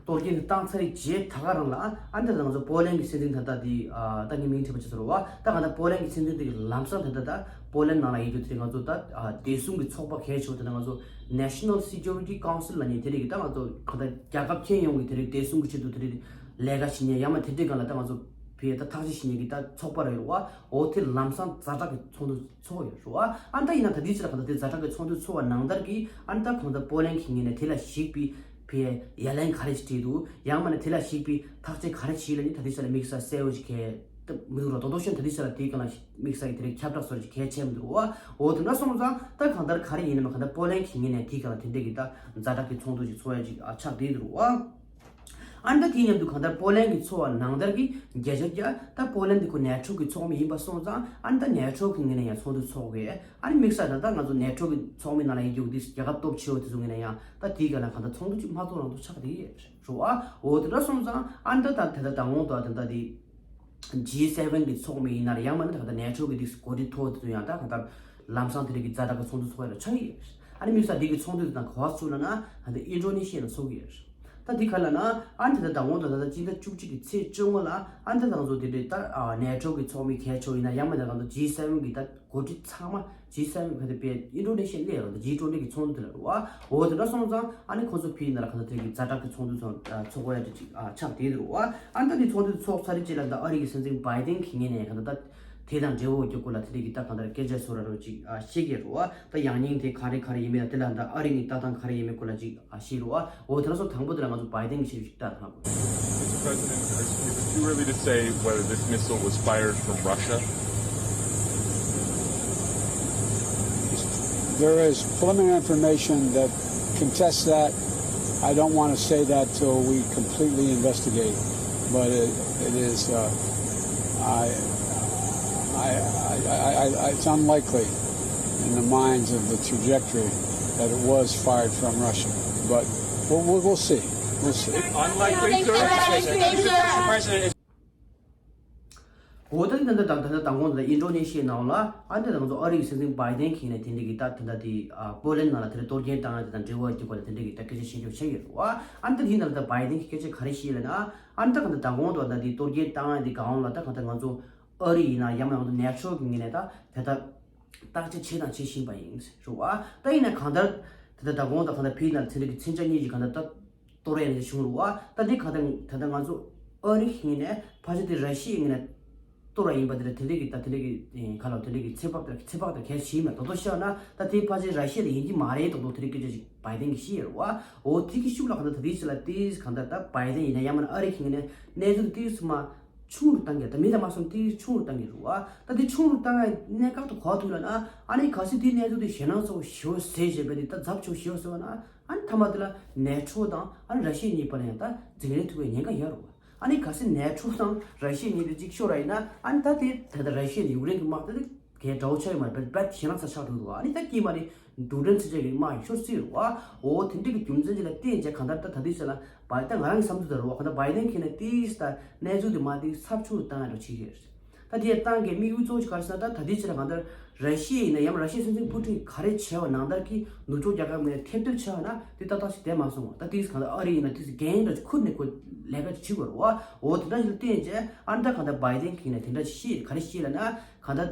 གཏོར་སྐྱོན་དེ་བཏང་ཚར་རྗེས་ད་ག་རང་ལ་ཨ་ནི་ད་ལྟ་ང་ཚོ་པོ་ལན་གྱི་སྲིད་འཛིན་ད་ལྟ་དེ་ཨ་ད་ངས་མིང་བྲིས་པ་ཅིག་ཟེར་བ། ད་ག་ད་པོ་ལན་གྱི་སྲིད་འཛིན་དེ་གི་ལམ་སང་ད་ལྟ་ད་པོ་ལན་ནང་ལ་ཡོད་རྒྱུ་དེ་ང་ཚོ་ད་ཨ་བདེ་སྲུང་གི་ཚོགས་པ་གལ་ཆེ་བོ་དེ་ད་ང་ཚོ་National Security Council་ལ་ནི་དེ་རིགས་ཀྱི་ད་ང་ཚོ་ག་ད་རྒྱལ་ཁབ་ཁྱོན་ཡོངས་ཀྱི་དེ་རིགས་བདེ་སྲུང་གི་ཆེད་དུ་དེ་རིགས་ལས་ཀ་བྱེད་མཁན་ཡང་མ་དེ་འདྲའི་སྒང་ལ་ད་ང་ཚོ་བོད་ད་ཐག་གཅོད་བྱེད་མཁན་གྱི་ད་ཚོགས་པ་རེད་བ། འོ་དེ་ལམ་སང་ཛ་དྲག་གི་ཚོགས་འདུ་ཚོགས་ཡོད་རེད་བ། ཨ་ནི་ད་ཡིན་ན་ད་དེའི་ཕྱིར་གང་ལྟར་དེ་ཛ་དྲག་གི་ཚོགས་འདུ་ཚོགས་པ་ནང་ལྟར་གྱི་ཨ་ནི་ད་གང་ལྟར་པོ་ལན་གྱི་ངོས་ནས་དེ་ལ་གཞིགས་པའི་བོད་ཡ་ལན་ག་རེ་ཞིག་སྤྲད་འདུག་ཡང་མ་ནི་དེ་ལ་གཞིགས་པའི་ཐག་གཅོད་ག་རེ་བྱས་ལ་ནི་ད་དེའི་ཕྱིར་དམིགས་བསལ་གསལ་བོ་ཞིག་གལ་མི་འདུག་ར། རྡོག་རྡོག་ཤོད་ད་དེའི་ཕྱིར་དེའི་སྒང་ལ་དམིགས་བསལ་གྱི་དེ་རིགས་ཁྱབ་བསྒྲགས་བཟོ་རྒྱུ་གལ་ཆེ་མི་འདུག་ར་བ། འོ་དེ་འདྲ་སོང་ཙང་ད་གང་ལྟར་ག་རེ་ཡིན་ནའི་མ་གང་ལྟར་པོ་ལན་གྱི་ངོས་ནས་དེའི་སྒང་ལ་དེ་འདྲས་ཀྱི་ད་ཛ་དྲག་གི་ཚོགས་འདུ་ཞིག་ཚོགས་ཡ་ཅིག་ཨ་ཆགས་བསྡད་འདུག་ར་བ། ཨ་ནི་ད་དེའི་མཉམ་དུ་གང་ལྟར་པོ་ལན་གྱི་ཚོགས་པ་ནང་ལྟར་གྱི་བརྒྱ་ཆ་བརྒྱ་ད་པོ་ལན་དེ་ཁོ་ནེ་ཊོ་གི་ཚོགས་མི་ཡིན་པ་སོང་ཙང་ཨ་ནི་ད་ནེ་ཊོ་གི་ངོས་ནས་ཡང་ཚོགས་འདུ་ཚོགས་དགོས། ཨ་ནི་དམིགས་བསལ་ད་ལྟ་ང་ཚོ་ནེ་ཊོ་གི་ཚོགས་མི་ནང་ལ་ཡིན་རྒྱུ་འདི་རྒྱལ་ཁབ་སྟོབས་ཆེ་བ་དེ་ཚོ་ངོས་ནས་ཡང་ད་དེའི་སྒང་ལ་གང་ལྟར་ཚོགས་འདུ་ཅིག་མ་ཚོགས་རང་དུ་ཆགས་བསྡད་ཡོད་རེད་བ། འོ་དེ་འདྲ་སོང་ཙང་ཨ་ནི་ད་ད་དེ་ད་དང་པོ་ད་དེ་ད་དེ་ ཇི་སེ་ཝེན་གི་ཚོགས་མི་ཡིན་ན་རེད། ཡང་མིན་ན་ད་ག་ད་ནེ་ཊོ་གི་དེ་འགོ་ཁྲིད་མཐོ་བོ་དེ་ཚོ་ཡང་ད་ག་ད་ལམ་སང་དེ་རིགས་ཀྱི་ཛ་དྲག་གི་ཚོགས་འདུ་ཚོགས་ཡ་ལ་ཆགས་ཀྱི་ཡོད་རེད། ཨ་ནི་དམིགས་བསལ་དེ་གི་ཚོགས་འདུ་དེ་དང་ག་པར་ཚུགས་ལབ་ན་ད་ད་ཨིན་ཌོ་ནེ་ཤི་ཡ་ལ་ཚོགས་ཀྱི་ཡོད་རེད། ད་དེ་ག་ལབ་ན་ཨ་ནི་ད་ད་ད་འོང་ད་ད་ད་སྤྱི་ཟླ་བཅུ་གཅིག་གི་ཚེས་བཅོ་ལྔ་ལ་ཨ་ནི་ད་ད་ང་ཚོ་དེ་འདྲའི་ད་ནེ་ཊོ་གི་ཚོགས་མི་གལ་ཆེ་བོ་ཡིན་ན་ཡང་མིན་ན་ད་ད་ཇི་སེ་ཝེན་གི་ད་འགོ་ཁྲིད་ཚང་མ་ཇི་སེ་ཝེན་ག་དེ་པའི་ཨིན་ཌོ་ནེ་ཤི་ཡ་སླེབས་རོགས། ཇི་ཊུ་ཝེན་ཊི་གི་ཚོགས་འདུ་དེ་ལ་རོགས། འོ་དེ་འདྲ་སོང་ཙང་ཨ་ནི་ཁོང་ཚོ་ཕྱིན་ན་ལ་ག་ད་དེ་གི་ཛ་དྲག་གི་ཚོགས་འདུ་ཚོགས་ཚོགས་དགོས་ཡ་དེ་ཅིག་ཨ་ཆགས་བསྡད་འདུག་རོགས། ཨ་ནི་ད་དེ་ཚོགས་འདུ་ཚོགས་ཚར་རྗེས་ལ་ད་ཨ་རི་གི་སྲིད་འཛིན་བྷའི་ཌེན་གྱི་ངོས་ནས་ག་ད་ད་དེ་དང་འབྲེལ་བ་ཡོད་རྒྱུ་སྐོར་ལ་དེ་འདྲ་གི་ད་ག་ད་སྐད་ཆ་བཟོ་ར་རོགས་ཅིག་ཨ་བཤད་ཀྱི་རོགས། ད་ཡང་སྙིང་དེ་ག་རེ་ག་རེ་ཡིན་མིན་ལ་དེ་ལ་ད་ཨ་རི་གི་ལྟ་སྟངས་ག་རེ་ཡིན་མིན་སྐོར་ལ་ཅིག་ཨ་བཤད་རོགས། འོ་དེ་འདྲ་སོང་དང་པོ་དེ་ལ་ང་ཚོ་བྷའི་ཌེན་གྱི་ཞིག་ད་ཧ་གོ། Mister President, is it too early to say whether this missile was fired from Russia? There is preliminary information that contests that. I don't want to say that till we completely investigate, but it, it is, uh, I, I, I, I, I, it's unlikely in the minds of the trajectory that it was fired from Russia. But we'll, we'll, we'll see. We'll see. Unlikely, sir. Mister President, འོ་ད་ད་ད་ད་ད་དང་གོང་དུ་ཨིན་ཌོ་ནེ་ཤི་ཡའི་ནང་ལ་ཨ་ནི་ད་ང་ཚོ་ཨ་རི་གི་སྲིད་འཛིན་བྷའི་ཌེན་གྱིས་ནས་དེ་འདྲ་གི་ད་ད་ད་དེ་ཨ་པོ་ལན་ནང་ལ་དེ་འདྲ་གཏོར་སྐྱོན་བཏང་ཡ་དེ་དང་འབྲེལ་བ་ཡོད་པ་ལ་དེ་འདྲ་གི་ད་སྐད་ཆ་བཤད་རྒྱུ་བྱས་ཡོད་རེད་བ། ཨ་ནི་ད་དེ་ནང་ལ་ད་བྷའི་ཌེན་གྱིས་སྐད་ཆ་ག་རེ་བཤད་ལབ་ན་ཨ་ནི་ད་གང་ལྟར་དང་གོང་དུ་ད་དེ་གཏོར་སྐྱོན་བཏང་ཡ་དེ་གང་ལ་ད་གང་ལྟར་ང་ཚོ་ཨ་རི་ཡིན་ན་ཡང་ན་ང་ཚོ་ནེ་ཊོ་གི་ངོས་ནས་ད་དེ་ད་བརྟག་དཔྱད་བྱས་དང་བྱེད་བཞིན་པ་ཡིན་རེད་བ། ད་ཡིན་ན་གང་ལྟར་དེ་ད་ད་གོང་དུ་གང་ལྟར་ཕྱིན་ན་དེ་འདྲ་གི་མཚོན་ཆ་གཉིས་ཀྱི་གང་ལྟར་ད་གཏོར་ཡ་ནས་བྱུང་རུང་བ། ད་འདི་ག་ད་ད་ལྟ་ང་ཚོ་ཨ་རི་ངོས་ནས་ཕལ་ཆེར་དེ་ར་ཤི་ཡའི་ངོས་ནས་གཏོར་བ་ཡིན་པ་དེ་འདྲ་དེ་འདྲ་གི་ད་དེ་འདྲ་གི་ཁ་ལོ་དེ་འདྲ་གི་ཚོད་དཔག་དང་ཚོད་དཔག་དང་གལ་ཆེ་མེད་དོ་དོ་ཤོད་ན་ད་དེ་ཕལ་ཆེར་ར་ཤི་ཡ་དེ་ཡིན་གྱི་མ་རེད་དོ་དོ་དེ་འདྲ་སྐད་ཆ་ཞིག་བྷའི་ཌེན་གྱིས་བཤད་ཡོད་རེད་བ། འོ་དེ་གི་ཤུགས་ལ་ག་ད་ད་དེ་ཕྱི་ལ་དེ་ག་ད་ད་བྷའི་ཌེན་ཡིན་ན་ཡང་མིན་ན་ཨ་རི་ངོས་ནས་གནས་ཚུལ་དེ་ཚང་མ་ཆུང་རུ་བཏང་གི་ད་མི་ད་མ་སོང་དེ་ཆུང་རུ་བཏང་གི་རེད་བ། ད་དེ་ཆུང་རུ་བཏང་ཡ་གནད་འགག་ཏུ་གོ་ཐུབ་ལ་ན་ཨ་ནི་གལ་སྲིད་དེ་གནས་ཚུལ་དེ་ཞེད་སྣང་ཚ་བོ་ཞེ་པོ་ཟེར་བྱས་པ་དེ་ད་ཛབ་ཆོག་ཞེ་པོ་ཟེར་བ་ན། ཨ་ནི་མཐའ་མ་དེ་ལ་ནེ་ཊོ་དང་ཨ་ནི་ར་ཤི་ཡ་གཉིས་བར་ལ་ཡང་ད་འཛིང་རེས་ཐུག་པའི་ཉེན་ཁ་ཡོད་རེད་བ། ཨ་ནི་གལ་སྲིད་ནེ་ཊོ་དང་ར་ཤི་ཡ་གཉིས་དེ་གཅིག་ཤོར་བ་ཡིན་ན་ཨ་ནི་ད་དེ་ད་ལྟ་ར་ཤི་ཡ་དང་ཡུཀ་རེན་གྱི་དམག་དེ་གའི་དགྲ་བོ་ཆགས་ཡོད་མ་རེད། དཔེ་ཞེད་སྣང་ཚ་ཆགས་འགྲོ་འདུག་ཨ་ནི་ད་དཀྱིལ་མ་ནི་འདུག་འགྲན་ཚད་ཅན་གྱི་དམག་ཡིན་ཤོར་སྲིད་རེད་བ། འོ་དེ་འདྲ་གི་རྒྱུ་མཚན་ཅིག་ལ་བརྟེན་བྱས་གང་ལྟར་ད་ད་དུས་ཚོད་ལ་བ་ད་ང་རང་གི་བསམ་ཚུལ་ད་རེད་བ། གང་ལྟར་བྷའི་ཌེན་གྱིས་ནས་དེ་ད་གནས་ཚུལ་དེ་མ་དེ་ཚབས་ཆུང་དུ་བཏང་ཡ་འདྲ་བྱེད་ཀྱི་རེད། ད་དེ་ཡང་ཏང་གི་དམིགས་ཡུལ་གཙོ་བོ་ཞིག་ག་རེ་ཟེར་ན། ད་ད་ལྟའི་ཆར་གང་ལྟར་ར་ཤི་ཡ་ཡིན་ན་ཡང་ར་ཤི་ཡའི་སྲིད་འཛིན་པུ་ཏིན་ག་རེ་བྱས་པ་ནང་ལྟར་གྱི་ནུབ་ཕྱོགས་རྒྱལ་ཁབ་ངོས་ནས་ཐེབས་གཏོར་བྱས་པ་ན་དེ་ཏག་ཏག་ཞིག་བསྡད་མ་སོང་བ། ད་དེ་གང་ལྟར་ཨ་རི་ཡིན་ན་དེ་འགན་འདྲ་ཁུར་ནས་ཁོ་ལས་ཀ་བྱེད་དགོས་རེད་བ། འོ་དེ་འདྲ་ཞིག་ལ་བརྟེན་བྱས་ཨ་ནི་ད་གང་ལྟར་བྷའི་ཌེན་གྱིས་ནས་དེ་འདྲ་ཞིག་ག་རེ་བཤད་ལབ་ན། གང་ལྟར་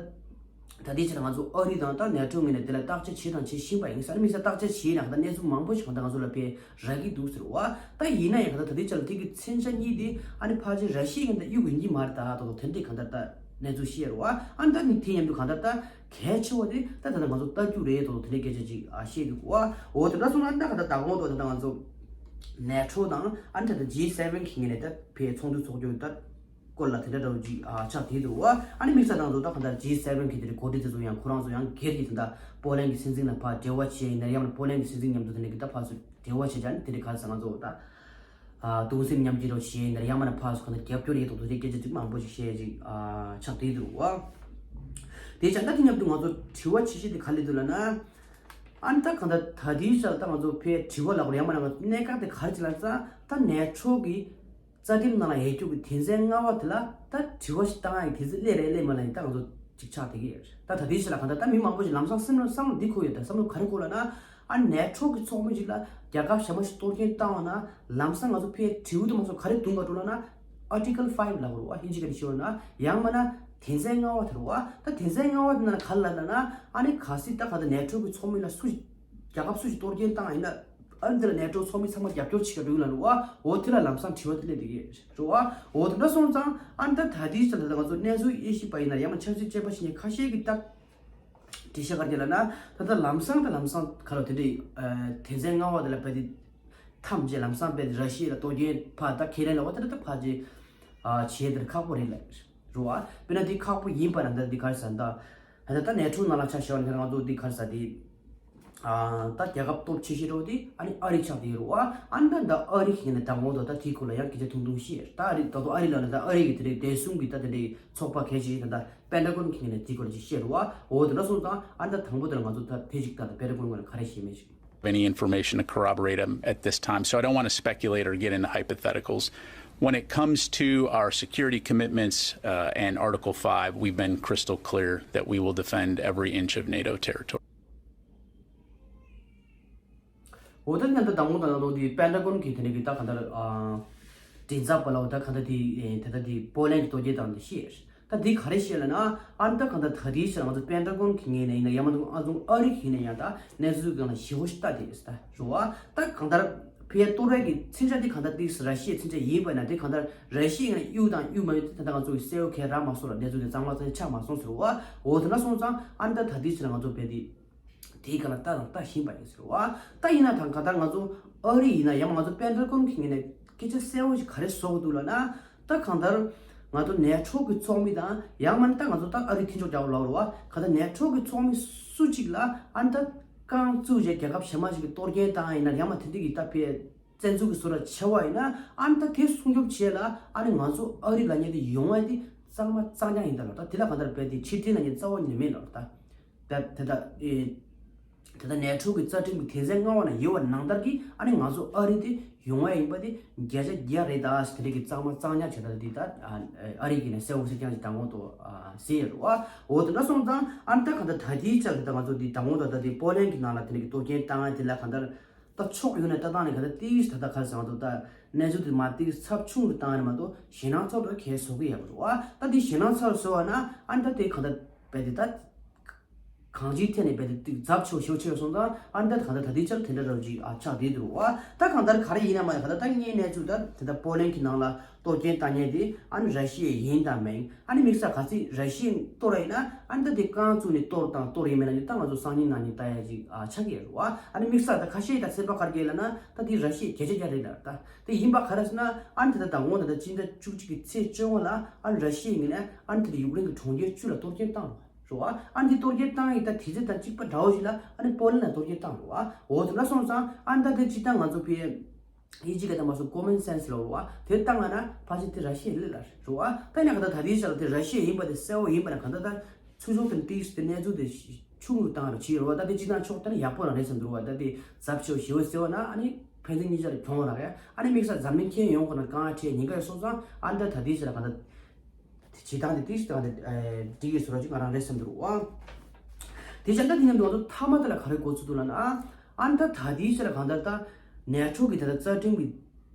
ད་ལྟའི་ཆར་ང་ཚོ་ཨ་རི་དང་ད་ནེ་ཊོ་ངོས་ནས་དེ་ལ་བརྟག་དཔྱད་བྱས་དང་བྱེད་བཞིན་པ་ཡིན་ས་ནི་མི་ས་བརྟག་དཔྱད་བྱས་ན་གང་ལྟར་གནས་ཚུལ་མང་པོ་ཞིག་གང་ལྟར་ང་ཚོ་ལ་ཕེབས། རག་གི་འདུག་ཟེར་བ། ད་ཡིན་ན་ཡང་ག་ད་ད་ལྟའི་ཆར་ལ་དེ་གི་མཚོན་ཆ་གཉིས་དེ་ཨ་ནི་ཕལ་ཆེར་ར་ཤི་ཡའི་ད་གཡུག་གི་ཡིན་གྱི་མ་རེད། ད་ད་དོ་དེ་འདྲའི་ག་ད་ད་གནས་ཚུལ་བཤད་རེད་བ། ཨ་ནི་ད་ནི་དེ་མཉམ་དུ་ག་ད་ད་གལ་ཆེ་བ་དེ་ད་ད་ད་ང་ཚོ་ལྟ་རྒྱུ་རེད་དོ་དེ་འདྲའི་སྐད་ཆ་ཅིག་ཨ་བཤད་འདུག་བ། འོ་དེ་འདྲ་སོང་ན་ད་ག་ད་ད་གོང་དོ་ད་ད་ང་ཚོ་ནེ་ཊོ་དང་ཨ་ནི་ད་ད་ཇི་སེ་ཝེན་གི་ངོས་ནས་ད་ཕེབས་ཚོགས་འདུ་ཚོགས་རྒྱུ་ད། སྐོར་ལ་དེ་འདྲ་འདྲ་བོ་ཅིག་ཨ་ཆགས་བསྡད་འདུག་བ། ཨ་ནི་དམིགས་བསལ་ང་ཚོ་ད་ག་ད་ཇི་སེ་ཝེན་གི་དེ་འདྲའི་འགོ་ཁྲིད་དེ་ཚོ་ཡང་ཁོ་རང་ཚོ་ཡང་སྒེར་གྱི་ད་ལྟ་པོ་ལན་གྱི་སྲིད་འཛིན་ལ་ཕར་འབྲེལ་བ་བྱས་ཡིན་ན་ཡང་ན་པོ་ལན་གྱི་སྲིད་འཛིན་མཉམ་དུ་དེ་འདྲ་གི་ད་ཕར་ཚུར་འབྲེལ་བ་བྱས་ཀྱང་དེ་འདྲའི་ག་རེ་ཟེར་ང་ཚོ་ད་ཨ་གདུང་སེམས་མཉམ་སྐྱེད་འདྲ་བོ་བྱས་ཡིན་ན་ཡང་མིན་ན་ཕར་ཚུར་ག་ད་རྒྱབ་སྐྱོར་ཡས་འདུག་དེ་འདྲའི་སྐད་ཆ་ཅིག་མང་པོ་ཞིག་བཤད་ཅིག་ཨ་ཆགས་བསྡད་འདུག་བ། དེ་བྱས་ད་དེ་མཉམ་དུ་ང་ཚོ་དྲི་བ་ཆེ་ཤོས་དེ་ག་རེ་འདུག་ལབ་ན། ཨ་ནི་ད་གང་ལྟར་ད་དེའི་ཆར་ད་ང་ཚོ་ཕར་དྲི་བ་ལབ་དགོས་ཡང་མིན་ན་གནད་འགག་དེ་ག་རེ་ཅིག་ལབ་ཙང་ད་ནེ་ཊོ་གི་རྩ་ཁྲིམས་ནང་ལ་ཡོད་རྒྱུ་གི་དོན་ཚན་ལྔ་པ་དེ་ལ་ད་དྲི་བ་ཞིག་བཏང་ཡག་གི་དུས་ཚོད་སླེབས་རེད་སླེབས་མ་རེད་ད་ང་ཚོ་ཅིག་ཆགས་བསྡད་ཀྱི་ཡོད་རེད། ད་ད་ལྟའི་ཆར་ལ་གང་ལྟར་ད་མི་མང་པོ་ཞིག་ལམ་སང་སེམས་ལ་བསམ་བློ་འདི་འཁོར་ཡོད། ད་བསམ་བློ་ག་རེ་འཁོར་ལབ་ན། ཨ་ནེ་ཊོ་གི་ཚོགས་མི་ཞིག་ལ་རྒྱལ་ཁབ་གཞན་པ་ཞིག་གཏོར་སྐྱོན་བཏང་བ་ན་ལམ་སང་ང་ཚོ་ཕར་དྲི་བ་དུ་མ་སོང་ག་རེ་བརྡུང་ག་འགྲོ་ལབ་ན། Article five ལབ་དགོས་རེད་བ། ཧིན་ཇི་སྐད་དུ་ཞུས་པ་ན་ཡང་མིན་ན་དོན་ཚན་ལྔ་པ་དེ་རེད་བ། ད་དོན་ཚན་ལྔ་པ་དེ་ནང་ལ་ག་རེ་ལབ་ན་ཨ་ནི་གལ་སྲིད་ད་ག་ད་ནེ་ཊོ་གི་ཚོགས་མི་ལ་སུ་རྒྱལ་ཁབ་སུ་ཞིག་གཏོར་སྐྱོན་བཏང་ཡིན་ན། ཨ་ནི་དེ་ལ་ནེ་ཊོ་ཚོགས་མི་ཚང་མ་རྒྱབ་སྐྱོར་བྱེད་ཀྱི་འདུག་ལབ་རེད་བ། འོ་དེ་ལ་ལམ་སང་དྲི་བ་དེ་སླེབས་བསྡད་ཀྱི་རེད་བ། འོ་དེ་འདྲ་སོང་ཙང་ཨ་ནི་ད་ད་ལྟའི་ཆར་ལ་ད་ང་ཚོ་གནས་ཚུལ་དབྱེ་ཞིབ་པ་ཡིན་ན་ཡང་ན་ཆབ་སྲིད་དཔྱད་པ་ཞིག་ཡིན་ན་ཁ་ཤས་ཀྱིས་ད་འགྲེལ་བཤད་ག་རེ་ལབ་ན། ད་ལྟ་ལམ་སང་ད་ལམ་སང་ག་ལ་དེ་འདྲའི་དོན་ཚན་ལྔ་པ་དེ་ལ་དཔེ་དེ་ཐམས་ཅད་ལམ་སང་དཔེ་ར་ཤི་ཡ་ལ་གཏོར་སྐྱོན་ཕར་ད་ཁས་ལེན་ལ་འོ་དེ་འདྲ་ད་ཕར་ཅིག་བྱེད་དེ་ཁག་པོ་རེད་ལབ་རེད་བ། དཔེར་ན་དེ་ཁག་པོ་ཡིན་པ་ན་ད་འདི་ག་རེ་ཟེར་ད། ད་ལྟ་ནེ་ཊོ་ནང་ལ་ཆ་བཞག་པ་ན་ང་ཚོ་འདི་ག་རེ་ཟེར་དེ། ད་རྒྱལ་ཁབ་སྟོབས་ཆེ་ཤོས་འདྲ་བོ་དེ་ཨ་ནི་ཨ་རི་ཆགས་བསྡད་ཡོད་རེད་བ། ཨ་ནི་ད་ད་ཨ་རི་གི་ནས་ད་ངོ་ད་ད་དེའི་སྐོར་ལ་ཡང་སྐད་ཆ་ཐུང་ཐུང་བཤད། ད་ཨ་རི་ད་དུང་ཨ་རི་ལ་ནི་ད་ཨ་རི་གི་དེ་འདྲའི་བདེ་སྲུང་གི་ད་དེ་འདྲའི་ཚོགས་པ་གལ་ཆེ་ཤོས་ད་ད་པེན་ཊ་གོན་གི་ནས་དེའི་སྐོར་ལ་ཅིག་བཤད་རེད་བ། འོ་དེ་འདྲ་སོང་ཙང་ཨ་ནི་ད་དང་པོ་དེ་ལ་ང་ཚོ་ད་དེ་ཅིག་ད་ད་པེན་ཊ་གོན་གི་ནས་ག་རེ་བཤད་མེད་ཅིག Any information to corroborate them at this time, so I don't want to speculate or get into hypotheticals. When it comes to our security commitments uh, and Article five, we've been crystal clear that we will defend every inch of NATO territory. འོ་ད་ནི་ད་དང་པོ་དང་ནང་དུ་དེ་པེན་ཊ་གོན་གྱི་དེ་ནས་གི་ད་ག་འདར་མགྲིན་ཚབ་པ་ལ་འོ་ད་ག་འདར་དེ་ད་ད་དེ་པོ་ལན་གྱི་ལྟོ་རྒྱས་དང་དེ་ཤེས། ད་འདི་ག་རེ་བཤད་ལ་ན། ཨ་ནི་ད་གང་ལྟར་ད་ལྟའི་ཆར་ང་ཚོ་པེན་ཊ་གོན་གྱི་ངོས་ནས་ཡིན་ན་ཡང་མ་གཏོགས་ཨ་ཟུང་ཨ་རི་གི་ཡིན་ན་ཡང་ད་གནས་ཚུལ་སྒང་ལ་ཞེ་པོ་ཞིག་ལྟ་བསྡད་ཡོད་ས་རེད་བ། ད་གང་ལྟར་ཕའི་གཏོར་བའི་གི་མཚོན་ཆ་འདི་གང་ལྟར་ཏིག་ར་ཤི་ཡའི་མཚོན་ཆ་ཡིན་པ་ན་འདི་གང་ལྟར་ར་ཤི་ཡའི་ངོས་ནས་གཡུག་དང་གཡུག་མ་གཡུག་དེ་ད་ལྟ་ང་ཚོ་གི་གསལ་པོ་གང་རག་མ་སོང་ལ། གནས་ཚུལ་དེ་གཙང་མ་གཙང་ཆགས་མ་སོང་ཟེར་བ། འོ་དེ་འདྲ་སོང་ཙང་ཨ་ནི་ད་ད་ལྟའི་ཆར་ང་ཚོ་བས་འདི་དེའི་སྒང་ལ་ལྟ་དང་ལྟ་བཞིན་པ་ཡིན་ཟེར་བ། ད་ཡིན་ན་ད་གང་ལྟར་ང་ཚོ་ཨ་རི་ཡིན་ན་ཡང་མ་ང་ཚོ་པེན་ཊ་གོན་གྱི་ངོས་ནས་སྐད་ཆ་གསལ་པོ་ཞིག་ག་རེ་བཟོ་གི་འདུག་ལབ་ན། ད་གང་ལྟར་ང་ཚོ་ནེ་ཊོ་གི་ཚོགས་མི་དང་ཡང་མིན་ད་ང་ཚོ་ད་ཨ་རི་མཐུན་ཕྱོགས་རྒྱག་ལབ་རེད་བ། གང་ལྟར་ནེ་ཊོ་གི་ཚོགས་མི་སུ་གཅིག་ལ་ཨ་ནི་ད་རྐང་བཙུགས་བྱས་རྒྱལ་ཁབ་གཞན་པ་ཞིག་གི་གཏོར་སྐྱོན་བཏང་ཡིན་ན་ཡང་མ་དེ་འདྲ་གི་ད་ཕའི་བཙན་འཛུལ་གྱི་བཟོ་འདྲ་བྱས་པ་ཡིན་ན་ཨ་ནི་ད་དེ་སྲུང་སྐྱོབ་བྱས་ལ་ཨ་ནི་ང་ཚོ་ཨ་རི་ལབ་མཁན་དེ་ཡོང་བ་དེ་གཙང་མ་གཙང་རྐྱང་ཡིན་ད་ལབ། ད་དེ་ལ་གང་ལྟར་རྦད་དེ་ཕྱིར་འཐེན་ལབ་མཁན་རྩ་བ་ཉིད་ནས་མེད་ལབ། ད་ད་དེ་ད་ཨེ། དེ་ལྟར་ནེ་ཊོ་གི་རྩ་ཁྲིམས་ཀྱི་དོན་ཚན་ལྔ་པ་ན་ཡོད་པ་ནང་ལྟར་གྱི་ཨ་ནི་ང་ཚོ་ཨ་རི་དེ་ཡོང་བ་ཡིན་པ་དེ་བརྒྱ་ཆ་བརྒྱ་རེད། ད་དེ་རིགས་ཀྱི་གཙང་མ་གཙང་རྐྱང་བྱེད་ད་དེ་ད་ཨ་རི་གི་ནས་གསལ་པོ་གསལ་རྐྱང་ཞིག་དང་པོ་དུ་ཟེར་ཡོད་རེད་བ། འོ་དེ་འདྲ་སོང་ཙང་ཨ་ནི་ད་གང་ལྟར་ད་ལྟའི་ཆར་གྱི་ད་ང་ཚོ་དེ་དང་པོ་ད་ད་དེ་པོ་ལན་གྱི་ནང་ལ་དེ་རིགས་ཀྱི་གཏོར་སྐྱོན་བཏང་ཡ་དེ་ལ་གང་ལྟར་ད་ཕྱོགས་ཡོད་ནས་ལྟ་སྟངས་ནས་གང་ལྟར་ཏིས་ད་ལྟ་ག་རེ་ཟེར་ང་ཚོ་ད་གནས་ཚུལ་དེ་མ་ཏིས་ཚབས་ཆུང་དུ་བཏང་ཡ་མ་གཏོགས་ཞེད་སྣང་ཚབས་ཆེ་བཟོ་གི་ཡོད་མ་རེད་བ། ད་དེ་ཞེད་སྣང་ཚབས་ཆེ་བཟོ་བ་ན་ཨ་ནི་ད་དེ་གང་ལྟར་རྦད་དེ་ད། གང་ཅིའི་ཐད་ནས་རྦད་དེ་ཏིག་ཚབས་ཆེ་བ་ཞེ་པོ་ཆེ་བ་སོང་ཙང་ཨ་ནི་ད་གང་ལྟར་ད་ལྟའི་ཆར་དེ་འདྲ་འདྲ་བོ་ཅིག་ཨ་ཆགས་བསྡད་འདུག་བ། ད་གང་ལྟར་ག་རེ་ཡིན་ན་མ་ཡིན་གང་ལྟར་ད་ངའི་གནས་ཚུལ་ད་དེ་ད་པོ་ལན་གྱི་ནང་ལ་གཏོར་སྐྱོན་བཏང་མཁན་དེ་ཨ་ནི་ར་ཤི་ཡ་ཡིན་དང་མིན། ཨ་ནི་དམིགས་བསལ་གལ་སྲིད་ར་ཤི་ཡས་གཏོར་ཡིན་ན་ཨ་ནི་ད་དེ་རྐང་བཙུགས་ནས་གཏོར་དང་གཏོར་ཡིན་མིན་ལ་ནི་ད་ང་ཚོ་སང་ཉིན་གནངས་ཉིན་ལྟ་ཡ་ཅིག་ཨ་ཆགས་ཀྱི་ཡོད་རེད་བ། ཨ་ནི་དམིགས་བསལ་ད་ཁ་ཤས་ད་སེམས་པ་དཀར་རྒྱལ་ལ་ན་ད་དེ་ར་ཤི་ཡ་བརྒྱ་ཆ་བརྒྱ་རེད་ལ། ད་དེ་ཡིན་པ་ག་རེ་ཟེར་ན་ཨ་ནི་དེ་ད་དང་པོ་ད་ད་སྤྱི་ཟླ་བཅུ་གཅིག་གི་ཚེས་བཅོ་ལྔ་ལ་ཨ་ནི་ར་ཤི་ཡའི་ངོས་ནས་ཨ་ནི་དེ་ད་ཡུཀ་རེན་གྱི་གྲོང་ཁྱེར་བཅུ་ལ་གཏོར་སྐྱོན་བཏང་རེད་བ། ཨ་ནི་དེ་གཏོར་སྐྱོན་བཏང་ཡིན་ད་དེ་ཚེ་དང་གཅིག་པ་འདྲ་བོ་ཞིག་ལ་ཨ་ནི་པོ་ལན་ལ་གཏོར་སྐྱོན་བཏང་རེད་བ། འོ་དེ་འདྲ་སོང་ཙང་ཨ་ནི་ད་དེ་སྤྱིར་བཏང་ང་ཚོ་ཕའི་ཨི་ཇི་ག་ད་མ་སོང་ཀོ་མན་སེན་སི་ལ་རེད་བ། དེ་བཏང་ང་ན་ཕལ་ཆེར་དེ་ར་ཤི་ཡའི་ལས་ལ་རེད་བ། ད་ཡིན་ན་ག་ད་ད་དེའི་ཆ་ལ་དེ་ར་ཤི་ཡ་ཡིན་པ་དེ་གསལ་པོ་ཡིན་པ་ན་ག་ད་ད་ཚུར་ཕྱོགས་དེ་ཏིས་དེ་གནས་ཚུལ་དེ་ཆུང་རུ་བཏང་རུ་བྱས་རེད་བ། ད་དེ་སྤྱིར་བཏང་ཕྱོགས་དེ་ནི་ཡག་པོ་རང་རེད་བསམ་འདུག་བ། ད་དེ་ཚབས་ཆེ་བ་ཞེ་པོ་ཟེར་བ་ན་ཨ་ནི་ཕན་ཚུན་གཉིས་ཆ་ལ་གྱོང་རག་ཡ། ཨ་ནི་དམིགས་བསལ་འཛམ་གླིང་ཁྱོན་ཡོངས་ཁོ་ན་དཀའ་ངལ་འཕྲད་ཉེན་ཁ་ཡོད་སོང་ཙང་ཨ་ནི་ད་ད་དེའི་ཆ་ལ་ག་ད་བྱེད་སྟངས་དེ་ཏིས་དང་དེ་འགྲིག་གི་བཟོ་འདྲ་ཅིག་ང་རང་རེད་བསམ་འདུག་བ། དེ་བྱས་ད་དེ་མཉམ་དུ་ང་ཚོ་མཐའ་མ་དེ་ལ་ག་རེ་འགོ་ཚུགས་འདུག་ལབ་ན། ཨ་ནི་ད་ད་དེའི་ཆ་ལ་གང་ལྟར་ད་ནེ་ཊོ་གི་དེ་ལ་རྩ་ཁྲིམས་ཀྱི་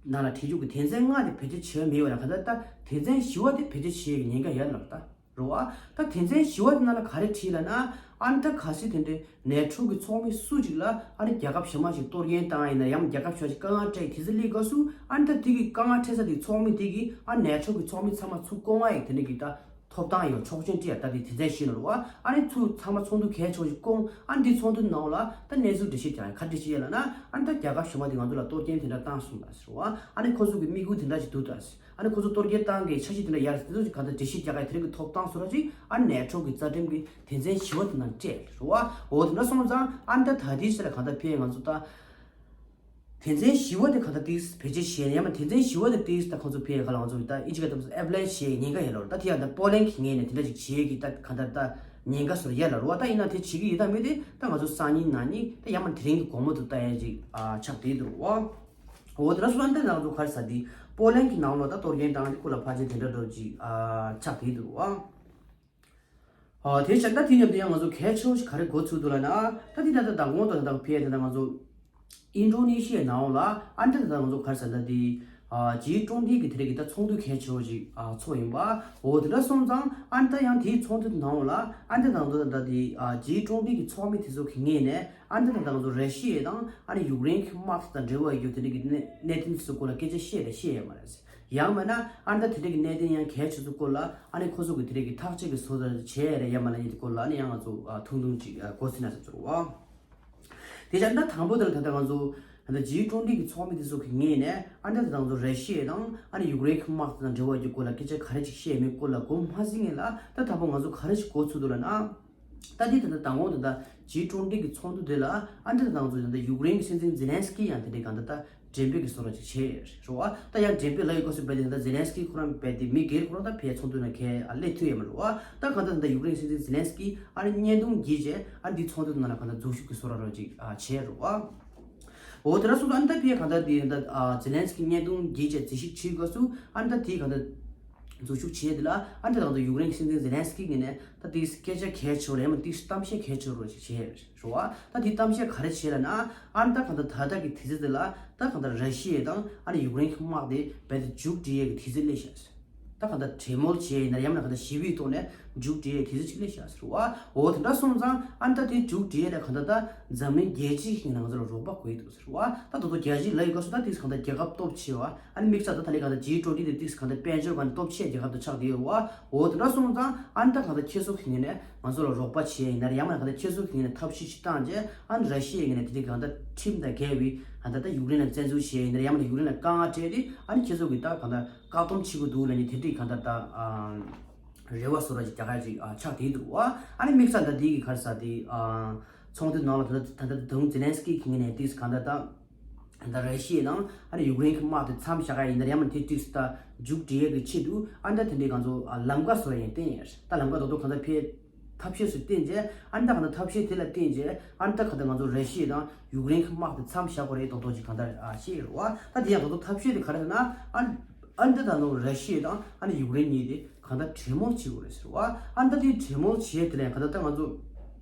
ནང་ལ་བྲིས་རྒྱུ་གི་དོན་ཚན་ལྔ་དེ་བེད་སྤྱོད་བྱས་མེད་པ་ལ་གང་ལྟར་ད་དོན་ཚན་བཞི་པ་དེ་བེད་སྤྱོད་བྱེད་ཀྱི་ཉེན་ཁ་ཡོད་ལབ་ད། རེད་བ། ད་དོན་ཚན་བཞི་པ་དེ་ནང་ལ་ག་རེ་བྲིས་ལབ་ན། ཨ་ནི་ད་གལ་སྲིད་དེ་འདྲའི་ནེ་ཊོ་གི་ཚོགས་མི་སུ་གཅིག་ལ་ཨ་ནི་རྒྱལ་ཁབ་གཞན་པ་ཞིག་གཏོར་སྐྱོན་བཏང་ཡིན་ན་ཡང་རྒྱལ་ཁབ་གཞན་པ་ཞིག་དཀའ་ངལ་འཕྲད་དེ་ཚོ་སླེབས་སྐབས་སུ་ཨ་ནི་ད་དེ་གི་དཀའ་ངལ་འཕྲད་ས་དེ་ཚོགས་མི་དེ་གིས་ཨ་ནེ་ཊོ་གི་ཚོགས་མི་ཚང་མ་ཚུར་བསྐོང་བ་ཡིན་དེ་འདྲ་གི་ད་ཐོབ་ཐང་ཡོད་ཆོག་མཆན་སྤྲད་ཡ་ད་དེ་དོན་ཚན་བཞི་ནང་རེད་བ། ཨ་ནི་ཚུར་ཚང་མ་ཚོགས་འདུ་གལ་ཆེ་བ་ཞིག་བསྐོང་ཨ་ནི་དེ་ཚོགས་འདུ་ནང་ལ་ད་གནས་ཚུལ་འགྲེལ་བཤད་རྒྱག་ཡ་ག་འདྲ་བྱེད་ཡ་ལབ་ན། ཨ་ནི་ད་རྒྱལ་ཁབ་གཞན་པ་དེ་ང་ཚོ་ལ་གཏོར་སྐྱོན་དེ་འདྲ་བཏང་སོང་ད་ཟེར་བ། ཨ་ནི་ཁོ་ཚོ་གི་དམིགས་ཡུལ་དེ་འདྲ་ཞིག་འདུག་ད་ཟེར། ཨ་ནི་ཁོ་ཚོ་གཏོར་སྐྱོན་བཏང་མཁན་འཆར་གཞི་དེ་འདྲ་ཡར་དེ་ཚོ་ཞིག་གང་ལྟར་འགྲེལ་བཤད་རྒྱག་ག་དེ་རིང་གི་ཐོབ་ཐང་བཟོ་འདྲ་ཅིག་ཨ་ནི་ནེ་ཊོ་གི་རྩ་ཁྲིམས་ཀྱི་དོན་ཚན་བཞི་པ་དེ་ནང་སྤྲད་རེད་བ། འོ་དེ་འདྲ་སོང་ཙང་ཨ་ནི་ད་ད་ལྟའི་ཆ་ལ་གང་ལྟར་ཕའི་ང་ཚོ་ད་དོན་ཚན་བཞི་པ་དེ་གང་ལྟར་ཏིས་བེད་སྤྱོད་བྱས་ཡང་མ་དོན་ཚན་བཞི་པ་དེ་ཏིས་ད་ཁོང་ཚོ་ཕའི་ག་ལ་ང་ཚོ་ད་ཨི་ཇི་ག་ད་ཨེ་པ་ལའི་བྱེད་ཉེན་ཁ་ཡོད་ལ་ད་དེ་ཡང་ད་པོ་ལན་གྱི་ངོས་ནས་དེ་འདྲ་ཅིག་བྱེད་ཀྱི་ད་གང་ལྟར་ད་ཉེན་ཁ་བཟོ་ཡ་ལ་རེད་བ། ད་ཡིན་ན་དེ་བྱེད་ཀྱི་ཡོད་ད་མེད་དེ་ད་ང་ཚོ་སང་ཉིན་གནངས་ཉིན་ད་ཡང་མ་དེ་རིང་གི་དགོང་མོ་དུ་ལྟ་ཡ་ཅིག་ཨ་ཆགས་བསྡད་འདུག་བ། འོ་དེ་འདྲ་སོང་ཙང་ད་ང་ཚོ་ག་རེ་ཟེར་དེ་པོ་ལན་གྱི་ནང་ལོགས་ད་གཏོར་སྐྱོན་བཏང་དེ་ཁོ་ལ་ཕལ་ཆེར་དེ་འདྲ་འདྲ་ཅིག་ཨ་ཆགས་བསྡད་འདུག་བ། ཨ་དེ་བྱས་ད་དེ་མཉམ་དུ་ཡང་ང་ཚོ་གལ་ཆེ་བོ་ཞིག་ག་རེ་འགོ་ཚུགས་འདུག་ལབ་ན། ད་དེ་ད་ལྟ་མདང་དགོང་དང་ད་ལྟ་ཕེ་ད་ལྟ་ང་ཚོ་ཨིན་ཌོ་ནེ་ཤི་ཡའི་ནང་ལ་ཨ་འདྲ་ད་ལྟ་ང་ཚོ་ག་རེ་ཟེར་ད་དེ་ཇི་ཊུ་ཝེན་ཊི་གི་དེ་རིགས་ཀྱི་ད་ཚོགས་འདུ་གལ་ཆེ་བོ་ཞིག་ཨ་ཚོགས་ཡིན་པ། འོ་དེ་འདྲ་སོང་ཙང་ཨ་འདྲ་ཡང་དེའི་ཚོགས་འདུ་ནང་ལ་ཨ་འདྲ་ད་ལྟ་ད་དེ་ཇི་ཊུ་ཝེན་ཊི་གི་ཚོགས་མི་དེ་ཚོ་གི་ངོས་ནས་ཨ་འདྲ་ད་ལྟ་ང་ཚོ་ར་ཤི་ཡ་དང་ཨ་ནི་ཡུཀ་རེན་གྱི་དམག་དང་འབྲེལ་བ་ཡོད་དེ་རིགས་ཀྱི་གནད་གནད་དོན་དེ་ཚོ་སྐོར་ལ་སྐད་ཆ་བཤད་རེད་བཤད་ཡོད་མ་རེད། ཡང་མིན་ན་ཨ་ནི་ད་དེ་འདྲ་གི་གནད་དོན་ཡང་གལ་ཆེ་ཚོ་སྐོར་ལ་ཨ་ནི་ཁོ་ཚོ་གི་དེ་འདྲ་གི་ཐག་གཅོད་ཀྱི་བཟོ་འདྲ་བྱས་རེད་ཡ་མ་ལ་ཡིན་དེ་སྐོར་ལ་ཨ་ནི་ཡང་ང་ཚོ་ཨ་ཐུང་ཐུང་ཅིག་ཨ་གོ་ཟིན་ན་བཟོ་ཚོར་བ། དེ་བྱས་ད་དང་པོ་དེ་ལ་ད་ལྟ་ང་ཚོ་ད་ལྟ་ཇི་ཊུ་ཝེན་ཊི་གི་ཚོགས་མི་དེ་ཚོ་གི་ངོས་ནས་ཨ་ནི་ད་ང་ཚོ་ར་ཤི་ཡ་དང་ཨ་ནི་ཡུཀ་རེན་གྱི་དམག་དེ་དང་འབྲེལ་བ་ཡོད་སྐོར་ལ་སྐད་ཆ་ག་རེ་ཅིག་བཤད་མེད་སྐོར་ལ་གོ་མ་ཟིན་ངེས་ལ་ད་དང་པོ་ང་ཚོ་ག་རེ་ཅིག་གོ་ཚུལ་འདུག་ལབ་ན། ད་འདི་ད་ལྟ་དང་པོ་ད་ལྟ་ཇི་ཊུ་ཝེན་ཊི་གི་ཚོགས་འདུ་དེ་ལ་ཨ་འདི་ད་ང་ཚོ་ད་ལྟ་ཡུཀ་རེན་གྱི་སྲིད་འཛིན་ཛེ་ལན་སི་ཀི་ཡང་དེ་འདྲའི་གང་ད་ད་འགྲེམས་སྤེལ་གྱི་བཟོ་འདྲ་ཅིག་བྱས་རེད་བ། ད་ཡང་འགྲེམས་སྤེལ་ལ་ཡོད་སྐབས་སུ་རྦད་དེ་ད་ལྟ་ཛེ་ལན་སི་ཀི་ཁོ་རང་རྦད་དེ་མི་སྒེར་ཁོ་རང་ད་ཕའི་ཚོགས་འདུ་ནང་ཁས་ཨ་སླེབས་ཐུབ་ཡོད་མ་རེད་བ། ད་གང་ད་ད་ལྟ་ཡུཀ་རེན་གྱི་སྲིད་འཛིན་ཛེ་ལན་སི་ཀི་ཨ་ནི་བརྙན་ཐུང་བརྒྱུད་བྱས་ཨ་འདི་ཚོགས་འདུ་ནང་ལ་གང་ད་འཛུལ་ཞུགས་ཀྱི་བཟོ་འདྲ་ཅིག་ཨ་བྱས་རེད་བ། འོ་དེ་འདྲ་སོང་ཙང་ཨ་ནི་ད་ཕར་གང་ལྟར་དེ་ད་ཨ་ཛེ་ལན་སི་ཀི་བརྙན་ཐུང་བརྒྱུད་བྱས་རྩིས་ཞིབ་བྱེད་དགོས་སུ་ཨ་ནི་ད་དེ་གང་ལྟར་འཛུལ་ཞུགས་བྱས་དེ་ལ་ཨ་ནི་ད་གང་ལྟར་ཡུཀ་རེན་གྱི་སྲིད་འཛིན་ཛེ་ལན་སི་ཀི་ངོས་ནས་ད་དེ་སྐད་ཆ་གལ་ཆེ་བོ་རེད་མ་དེ་གཏམ་བཤད་གལ་ཆེ་བོ་ཞིག་བྱས་རེད་བ། ད་དེ་གཏམ་བཤད་ག་རེ་བྱས་ལ་ན་ཨ་ནི་ད་གང་ལྟར་ད་ལྟ་གི་དུས་ཚོད་དེ་ལ་ད་གང་ལྟར་ར་ཤི་ཡ་དང་ཨ་ནི་ཡུཀ་རེན་གྱི་དམག་དེ་རྦད་དེ་མཇུག་སྒྲིལ་ཡས་ཀྱི་དུས་ཚོད་སླེབས་ཤག་ད་གང་ལྟར་གྲོས་མོལ་བྱས་ཡིན་ན་ཡང་ན་གང་ལྟར་ཞི་བའི་ཐོག་ནས་མཇུག་སྒྲིལ་ཡས་དུས་ཚོད་ཅིག་སླེབས་ཤག་ཟེར་བ། འོ་དེ་འདྲ་སོང་ཙང་ཨ་ནི་ད་དེ་མཇུག་སྒྲིལ་ཡས་ལ་གང་ལྟར་ད་འཛམ་གླིང་རྒྱལ་སྤྱི་ཞིག་ནས་ང་ཚོ་ལ་རོགས་པ་དགོས་འདུག་ཟེར་བ། ད་དོ་དོ་རྒྱལ་སྤྱི་ལབ་ཡོད་སྐབས་སུ་ད་དེ་གང་ལྟར་རྒྱལ་ཁབ་སྟོབས་ཆེ་བ་ཨ་ནི་དམིགས་བསལ་ད་ད་ལྟའི་གང་ལྟར་ཇི་ཊུ་ཝེན་ཊི་དེ་དེ་གང་ལྟར་དཔལ་འབྱོར་གང་ལྟར་སྟོབས་ཆེ་རྒྱལ་ཁབ་ཏུ་ཆགས་བསྡད་ཡོད་རེད་བ། འོ་དེ་འདྲ་སོང་ཙང་ཨ་ནི་ད་གང་ལྟར་ཁྱེད་ཚོ་གི་ངོས་ནས་ང་ཚོ་ལ་རོགས་པ་བྱས་ཡིན་ན་རེད་ཡང་མིན་ན་གང་ལྟར་ཁྱེད་ཚོ་གི་ངོས་ནས་ཐབས་ཤེས་ཤིག་བཏང་རྗེས་ཨ་ནི་ར་ཤི་ཡའི་ངོས་ནས་དེ་འདྲའི་གང་ལྟར་ཁྲིམས་དང་འགལ་བའི་གང་ལྟར་ད་ཡུཀ་རེན་ལ་བཙན་འཛུལ་བྱས་ཡིན་ན་རེད་ཡང་མིན་ན་ཡུཀ་རེན་ལ་དཀའ་ངལ་སྤྲད་དེ་ཨ་ནི་ཁྱེད་ཚོ་གི་ད་གང་ལྟར་བཀག་སྡོམ་བྱེད་དགོས་འདུག་ལབ་ནས་དེ་འདྲའི་གང་ལྟར་ད་རེ་བ་བཟོ་འདྲ་ཅིག་རྒྱག་ཡ་ཅིག་ཆགས་བསྡད་འདུག་བ། ཨ་ནི་དམིགས་བསལ་ད་དེ་གི་ག་རེ་ཟེར་དེ་ཚོགས་འདུ་ནང་ལ་ད་ལྟ་ད་ལྟ་ད་དུང་ཛེ་ལན་སི་ཀི་གི་ངོས་ནས་དེ་གང་ལྟར་ད། ད་ར་ཤི་ཡ་དང་ཨ་ནི་ཡུཀ་རེན་གྱི་དམག་དེ་མཚམས་བཞག་ཡ་ཡིན་ན་ཡང་མིན་ན་དེ་ཏིག་ཙམ་ད་མཇུག་སྒྲིལ་ཡ་གི་ཆེད་དུ་ཨ་ནི་ད་དེ་འདྲའི་ང་ཚོ་ལམ་ཁ་བཟོ་ཡ་ཡིན་བསྟན་ཡ་རེད། ད་ལམ་ཁ་རྡོག་རྡོག་གང་ལྟར་ཕར་ཐབས་ཤེས་སུ་བསྟན་རྗེས་ཨ་ནི་ད་གང་ལྟར་ཐབས་ཤེས་དེ་ལ་བརྟེན་རྗེས་ཨ་ནི་ད་གང་ལྟར་ང་ཚོ་ར་ཤི་ཡ་དང་ཡུཀ་རེན་གྱི་དམག་དེ་མཚམས་བཞག་དགོས་རེད་རྡོག་རྡོག་ཅིག་གང་ལྟར་བཤད་ཡོད་རེད་བ། ད་དེ་ཡང་རྡོག་རྡོག་ཐབས་ཤེས་དེ་ག་རེ་ཟེར་ན་ཨ་ནི་ཨ་ནི་ད་ད་ལོ་ར་ཤི་ཡ་དང་ཨ་ནི་ཡུཀ་རེན་གཉིས་དེ་གང་ལྟར་གྲོས་མོལ་བྱེད་དགོས་རེད་ཟེར་བ། ཨ་ནི་ད་དེ་གྲོས་མོལ་བྱས་དེ་ལ་ཡང་གང་ལྟར་ད་ང་ཚོ།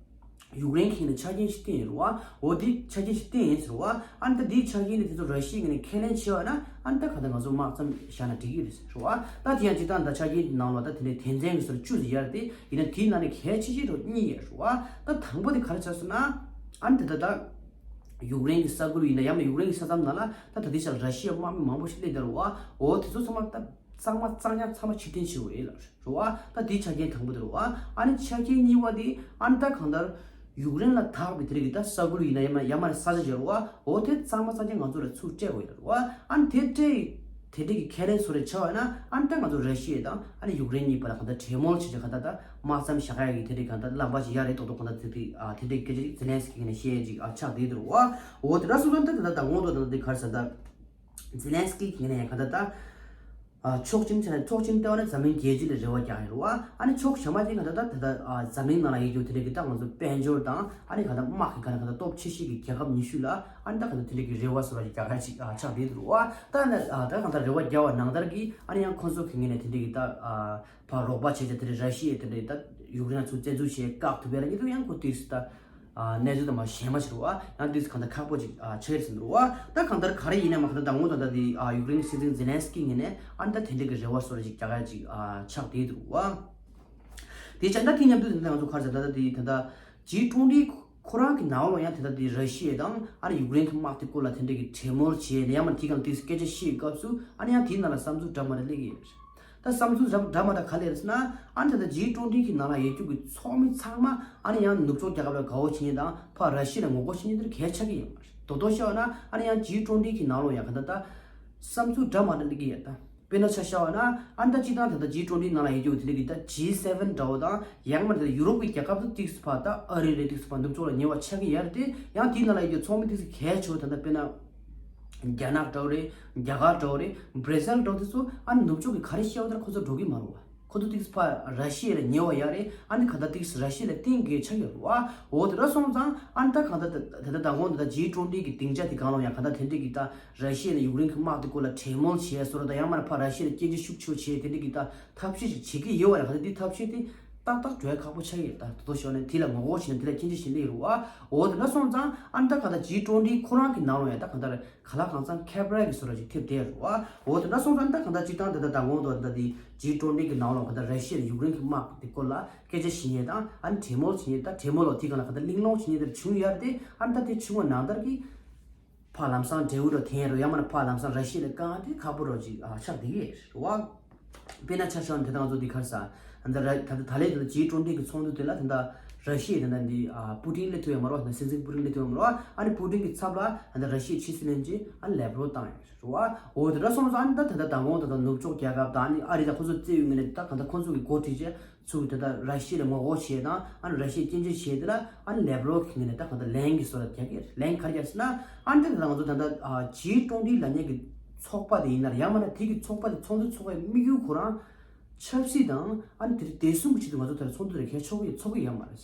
ཡུཀ་རེན་གྱི་ནས་ཆ་རྐྱེན་ཞིག་བསྟན་ཡིན་རུང་བ། འོ་དེ་ཆ་རྐྱེན་ཞིག་བསྟན་ཡིན་ཟེར་བ། ཨ་ནི་ད་དེའི་ཆ་རྐྱེན་དེ་དེ་ཚོ་ར་ཤི་ཡ་ངོས་ནས་ཁས་ལེན་བྱས་པ་ན་ཨ་ནི་ད་ག་ད་ང་ཚོ་དམག་མཚམས་བཞག་ན་འགྲིག་གི་རེད་ཟེར་བ། ད་དེ་ཡང་སྤྱིར་བཏང་ད་ཆ་རྐྱེན་ནང་ལ་ད་དེ་ནས་དོན་ཚན་གྱི་སོར་བཅུ་ཟེར་ཡ་རེད་དེ་ཡིན་ན་དེའི་ནང་ནས་གལ་ཆེ་ཤོས་རུ་གཉིས་ཡོད་རུང་བ། ད་དང་པོ་དེ་ག་རེ་ཆགས་སོང་ན། ཨ་ནི་དེ་ད་ད་ཡུཀ་རེན་གྱི་ས་ཁུལ་ཡིན་ན་ཡང་ན་ཡུཀ་རེན་གྱི་ས་མཚམས་ནང་ལ་ད་ད་དེ་ཆ་ལ་ར་ཤི་ཡའི་དམག་མི་མང་པོ་ཞིག་སླེབས་བསྡད་རུང་བ། འོ་དེ་ཚོ་ཚང་མ་ད། གཙང་མ་གཙང་རྐྱང་ཚང་མ་ཕྱིར་འཐེན་བྱེད་དགོས་ཡོད་ལ་རེད་བ། ད་དེའི་ཆ་རྐྱེན་དང་པོ་དེ་རེད་བ། ཨ་ནི་ཆ་རྐྱེན་གཉིས་པ་དེ་ཨ་ནི་ད་གང་ལྟར་ཡུཀ་རེན་ལ་དྭགས་པའི་དེ་རིགས་ཀྱི་ད་ས་ཁུལ་ཡིན་ན་ཡང་ན་ཡང་མ་ན་ས་ཆ་བརྗེ་རེད་བ། འོ་དེ་གཙང་མ་གཙང་རྐྱང་ང་ཚོ་ལ་ཚུར་སྤྲད་དགོས་ཡོད་ལ་རེད་བ། ཨ་ནི་དེ་སྤྲད་དེ་འདྲའི་གི་ཁས་ལེན་བཟོ་རེ་བྱ་བ་ན་ཨ་ནི་ད་ང་ཚོ་ར་ཤི་ཡ་དང་ཨ་ནི་ཡུཀ་རེན་གཉིས་བར་ལ་གང་ལྟར་གྲོས་མོལ་བྱེད་ཆེད་གང་ལྟར་ད་དམག་མཚམས་བཞག་ཡ་གི་དེ་རིགས་གང་ལྟར་ལམ་ཁ་ཞིག་ཡག་རེད་མདོག་མདོག་གང་ལྟར་དེ་དེ་ཨ་དེ་འདྲའི་སྐད་ཆ་ཅིག་ཛེ་ལན་སི་ཀི་ངོས་ནས་བཤད་ཡ་ཅིག་ཨ་ཆགས་བསྡད་འདུག་རེད་བ། འོ་དེ་འདྲ་སོང་ཙང་ད་ད་ད་དང་པོ་དང་ད་དེ་ག་རེ་ཟེར་ད། ཛེ་ལན་སི་ཀི་གི་ངོས་ནས་ཡང་ག་ད་ད། ཨ་ཕྱོགས་གཅིག་ནས་ཕྱོགས་གཅིག་ལྟ་བ་ནི་འཛམ་གླིང་རྒྱལ་སྤྱི་ལ་རེ་བ་རྒྱག་ཡོད་རེད་བ། ཨ་ནི་ཕྱོགས་གཞན་པ་ཅིག་ག་ད་ད་ད་ད་ཨ་འཛམ་གླིང་ནང་ལ་ཡོད་རྒྱུ་དེ་འདྲ་གི་ད་ང་ཚོ་དཔལ་འབྱོར་དང་ཨ་ནི་ག་ད་དམག་གི་ག་ད་ག་ད་སྟོབས་ཆེ་ཤོས་ཀྱི་རྒྱལ་ཁབ་ཉི་ཤུ་ལ་ཨ་ནི་ད་ག་ད་དེ་འདྲ་གི་རེ་བ་བཟོ་འདྲ་ཅིག་རྒྱག་ཡ་ཅིག་ཨ་ཆགས་བསྡད་འདུག་རེད་བ། ད་ནི་ཨ་ད་ག་ད་རེ་བ་རྒྱག་པ་ནང་ལྟར་གི་ཨ་ནི་ཡང་ཁོང་ཚོ་གི་ངོས་ནས་དེ་འདྲ་གི་ད་ཨ་ཕར་རོགས་པ་བྱས་ཏེ་དེ་འདྲ་ར་ཤི་ཡས་དེ་འདྲ་ད་ཡུཀ་རེན་ལ་ཚུར་བཙན་འཛུལ་བྱས་བཀག་ཐུབ་ཡ་ལ་ཉེ་དུ་ཡང་ཁོ་དུས་སུ་ད། ཨ་གནས་ཚུལ་དང་མ་གཞན་མ་ཞིག་རེད་བ། ཡང་དུས་སུ་གང་ལྟར་ཁག་པོ་ཅིག་ཨ་ཆགས་ཡོད་ཟིན་འདུག་བ། ད་གང་ལྟར་ག་རེ་ཡིན་ན་མ་གང་ལྟར་ད་ངོ་ད་ལྟ་དེ་ཨ་ཡུཀ་རེན་གྱི་སྲིད་འཛིན་ཛེ་ལན་སི་ཀི་ངོས་ནས་ཨ་ནི་ད་དེ་འདྲ་གི་རེ་བ་བཟོ་འདྲ་ཅིག་རྒྱག་ཡ་ཅིག་ཨ་ཆགས་བསྡད་འདུག་བ། དེ་ཆ་ད་དེ་མཉམ་དུ་ད་ལྟ་ང་ཚོ་ག་རེ་ཟེར་ད་ལྟ་དེ་ད་ལྟ་ཇི་ཊུ་ཝེན་ཊི་ཁོ་རང་གི་ནང་ལོགས་ཡང་དེ་ལྟ་དེ་ར་ཤི་ཡ་དང་ཨ་ནི་ཡུཀ་རེན་གྱི་དམག་དེ་སྐོར་ལ་དེ་འདྲ་གི་གྲོས་མོལ་བྱས་ནས་ཡང་མ་དེ་གང་དུས་སུ་སྐད་ཆ་བཤད་སྐབས་སུ་ཨ་ནི་ཡང་དེའི་ནང་ལ་བསམ་ཚུལ་འདྲ་མི་འདྲ་སླེབས་ཀྱི་ཡོད་རེད། ད་བསམ་ཚུལ་འདྲ་མི་འདྲ་ག་རེ་རེད་ཟེར་ན་ཨ་ནི་ད་ལྟ་ཇི་ཊུ་ཝེན་ཊི་གི་ནང་ལ་ཡོད་རྒྱུ་གི་ཚོགས་མི་ཚང་མ་ཨ་ནི་ཡང་ནུབ་ཕྱོགས་རྒྱལ་ཁབ་ལ་དགའ་བོ་བྱེད་མཁན་དང་ཕར་ར་ཤི་ཡ་ལ་ངོ་རྒོལ་བྱེད་མཁན་དེ་གལ་ཆགས་ཀྱི་ཡོད་མ་རེད། དོ་དོ་བཤད་པ་ན་ཨ་ནི་ཡང་ཇི་ཊུ་ཝེན་ཊི་གི་ནང་ལོགས་ཡང་ག་ད་ད་བསམ་ཚུལ་འདྲ་མི་འདྲ་སླེབས་ཀྱི་ཡོད་ད། དཔེར་ན་ཆ་བཞག་པ་ན་ཨ་ནི་ད་སྤྱིར་བཏང་ད་ལྟ་ཇི་ཊུ་ཝེན་ཊི་ནང་ལ་ཡོད་རྒྱུ་དེ་འདྲ་གི་ད་ཇི་སེ་ཝེན་འདྲ་བོ་དང་ཡང་མ་ད་ཡུ་རོབ་ཀྱི་རྒྱལ་ཁབ་ཚོ་ཏིག་ཙམ་ཕར་ད་ཨ་རི་རེད་ཏིག་ཙམ་ཕར་ནུབ་ཕྱོགས་ལ་ཉེ་བ་ཆགས་ཀྱི་ཡོད་རེད་དེ་ཡང་དེའི་ནང་ལ་ཡོད་རྒྱུ་ཚོགས་མི་ཏིག་ཙམ་གལ་ཆེ་བ་ད་ལྟ་དཔེར་ན། རྒྱ་ནག་འདྲ་བོ་རེད། རྒྱ་གར་འདྲ་བོ་རེད། བྷར་ཛིལ་འདྲ་བོ་དེ་ཚོ་ཨ་ནི་ནུབ་ཕྱོགས་ཀྱི་ག་རེ་བཤད་པ་དེར་ཁོ་ཚོ་འགྲོ་གི་མ་རེད་བ། ཁོ་ཚོ་ཏིག་ཙམ་ཕར་ར་ཤི་ཡ་ལ་ཉེ་བ་ཡོད་རེད། ཨ་ནི་ག་ད་ཏིག་ཙམ་ར་ཤི་ཡ་ལ་བརྟེན་དགོས་ཆགས་ཡོད་རེད་བ། འོ་དེ་འདྲ་སོང་ཙང་ཨ་ནི་ད་གང་ལྟར་ད་ད་ད་ད་གོང་དུ་ད་ཇི་ཊུ་ཝེན་ཊི་གི་སྡིངས་ཆ་དེ་སྒང་ལ་ཡང་ག་ད་དེ་འདྲས་ཀྱི་ད་ར་ཤི་ཡ་ནས་ཡུཀ་རེན་གྱི་དམག་དེ་སྐོར་ལ་གྲོས་མོལ་བྱས་བཟོ་འདྲ་དང་ཡང་མིན་ན་ཕར་ར་ཤི་ཡ་ལ་སྐྱོན་བརྗོད་ཤུགས་ཆེ་བོ་བྱས་དེ་འདྲས་ཀྱི་ད་ཐབས་ཤེས་ཤིག་བྱེད་ཀྱི་ཡོད་བ་ལ་ག་ད་དེ་ཐབས་ཤེས་དེ་ཏག་ཏག་འགྲོ་ཡ་ཁག་པོ་ཆགས་ཀྱི་ཡོད། ད་དོ་དོ་ཞོག་ནས་དེ་ལ་ངོ་རྒོལ་བྱས་ནས་དེ་ལ་སྐྱོན་བརྗོད་བྱེད་ལེ་ཡོད་རེད་བ། འོ་དེ་འདྲ་སོང་ཙང་ཨ་ནི་ད་ག་ད་ཇི་ཊུ་ཝེན་ཊི་ཁོ་རང་གི་ནང་ལོགས་ཡང་ད་གང་ལྟར་ག་ལ་གང་འཚམ་ཁྱད་པར་གྱི་བཟོ་འདྲ་ཞིག་ཐེབས་བསྡད་ཡོད་རེད་བ། འོ་དེ་འདྲ་སོང་ཙང་ཨ་ནི་ད་གང་ལྟར་སྤྱིར་བཏང་ད་ད་ད་གོང་དུ་ད་དེ་ཇི་ཊུ་ཝེན་ཊི་གི་ནང་ལོགས་ག་ད་ར་ཤི་ཡ་ཡུཀ་རེན་གྱི་དམག་དེ་སྐོར་ལ་སྐད་ཆ་བཤད་མཁན་དང་ཨ་ནི་གྲོས་མོལ་བྱེད་མཁན་དང་གྲོས་མོལ་ལ་དེ་གང་ལ་ག་ད་གླེང་སློང་བྱེད་མཁན་དེ་འདྲ་བྱུང་ཡོད་རེད་དེ་ཨ་ནི་ད་དེ་བྱུང་བ་ནང་ལྟར་གྱི་ཕར་ལམ་སང་འབྲས་བུ་འདྲ་བོ་ཐོན་ཡ་རེད་ཡང་མིན་ན་ཕར་ལམ་སང་ར་ཤི་ཡ་ལ་དཀའ་ངལ་དེ་ཁག་པོ་འདྲ་བོ་ཅིག་ཨ་ཆགས་བསྡད་ཀྱི་རེད་བ། དཔེར་ན་ཆ་བཞག་ན་དེ་ད་ང་ཚོ་འདི་ག་རེ་ཟེར། ད་ལྟ་ར་ད་ལྟ་ད་ལན་ད་ལྟ་ཇི་ཊུ་ཝེན་ཊི་གི་ཚོགས་འདུ་དེ་ལ་ད་ལྟ་ར་ཤི་ཡ་ད་ལྟ་འདི་ཨ་པུ་ཏིན་སླེབས་ཐུབ་ཡོད་མ་རེད་བ། ད་སྲིད་འཛིན་པུ་ཏིན་སླེབས་ཐུབ་ཡོད་མ་རེད་བ། ཨ་ནི་པུ་ཏིན་གི་ཚབ་ལ་ད་ལྟ་ར་ཤི་ཡའི་ཕྱི་སྲིད་བློན་ཆེན་ཨ་ནི་ལེབ་རོབ་བཏང་ཡོད་རེད་བ། འོ་དེ་འདྲ་སོང་ཙང་ཨ་ནི་ད་ད་ལྟ་ད་འོང་ད་ལྟ་ནུབ་ཕྱོགས་རྒྱལ་ཁབ་དང་ཨ་ནི་ཨ་རི་དང་ཁོ་ཚོ་བརྩི་ཡོད་ངེས་ནས་ད་གང་ལྟར་ཁོ་ཚོ་གི་འགོ་ཁྲིད་བྱས་ཚུར་ད་ལྟ་ར་ཤི་ཡ་ལ་ངོ་རྒོལ་བྱས་དང་ཨ་ནི་ར་ཤི་ཡ་སྐྱོན་བརྗོད་བྱས་དེ་ལ་ཨ་ནི་ལེབ་རོབ་གི་ངོས་ནས་ད་གང་ལྟར་ལན་གྱི་བཟོ་འདྲ་རྒྱག་གི་རེད། ལན་ག་རེ་རྒྱག་ཟེར་ན་ཨ་ནི་ད་ལྟ་ང་ཚོ་ད་ལྟ་ཇི་ཊུ་ཝེན་ཊི་ལབ་མཁན་གི་ཚོགས་པ་དེ་ཡིན་ན་ཡང་མིན་ན་དེ་གི་ཚོགས་པ་དེ་ཚོགས་འདུ་ཚོགས་པའི་དམིགས་ཡུལ་ཁོ་རང་ཆབ་སྲིད་དང་ཨ་ནི་དེ་བདེ་སྲུང་གི་ཆེད་དུ་ང་ཚོ་དེར་ཚོགས་འདུ་དེ་གས་ཚོགས་ཀྱི་ཚོགས་ཀྱི་ཡོད་མ་རེད།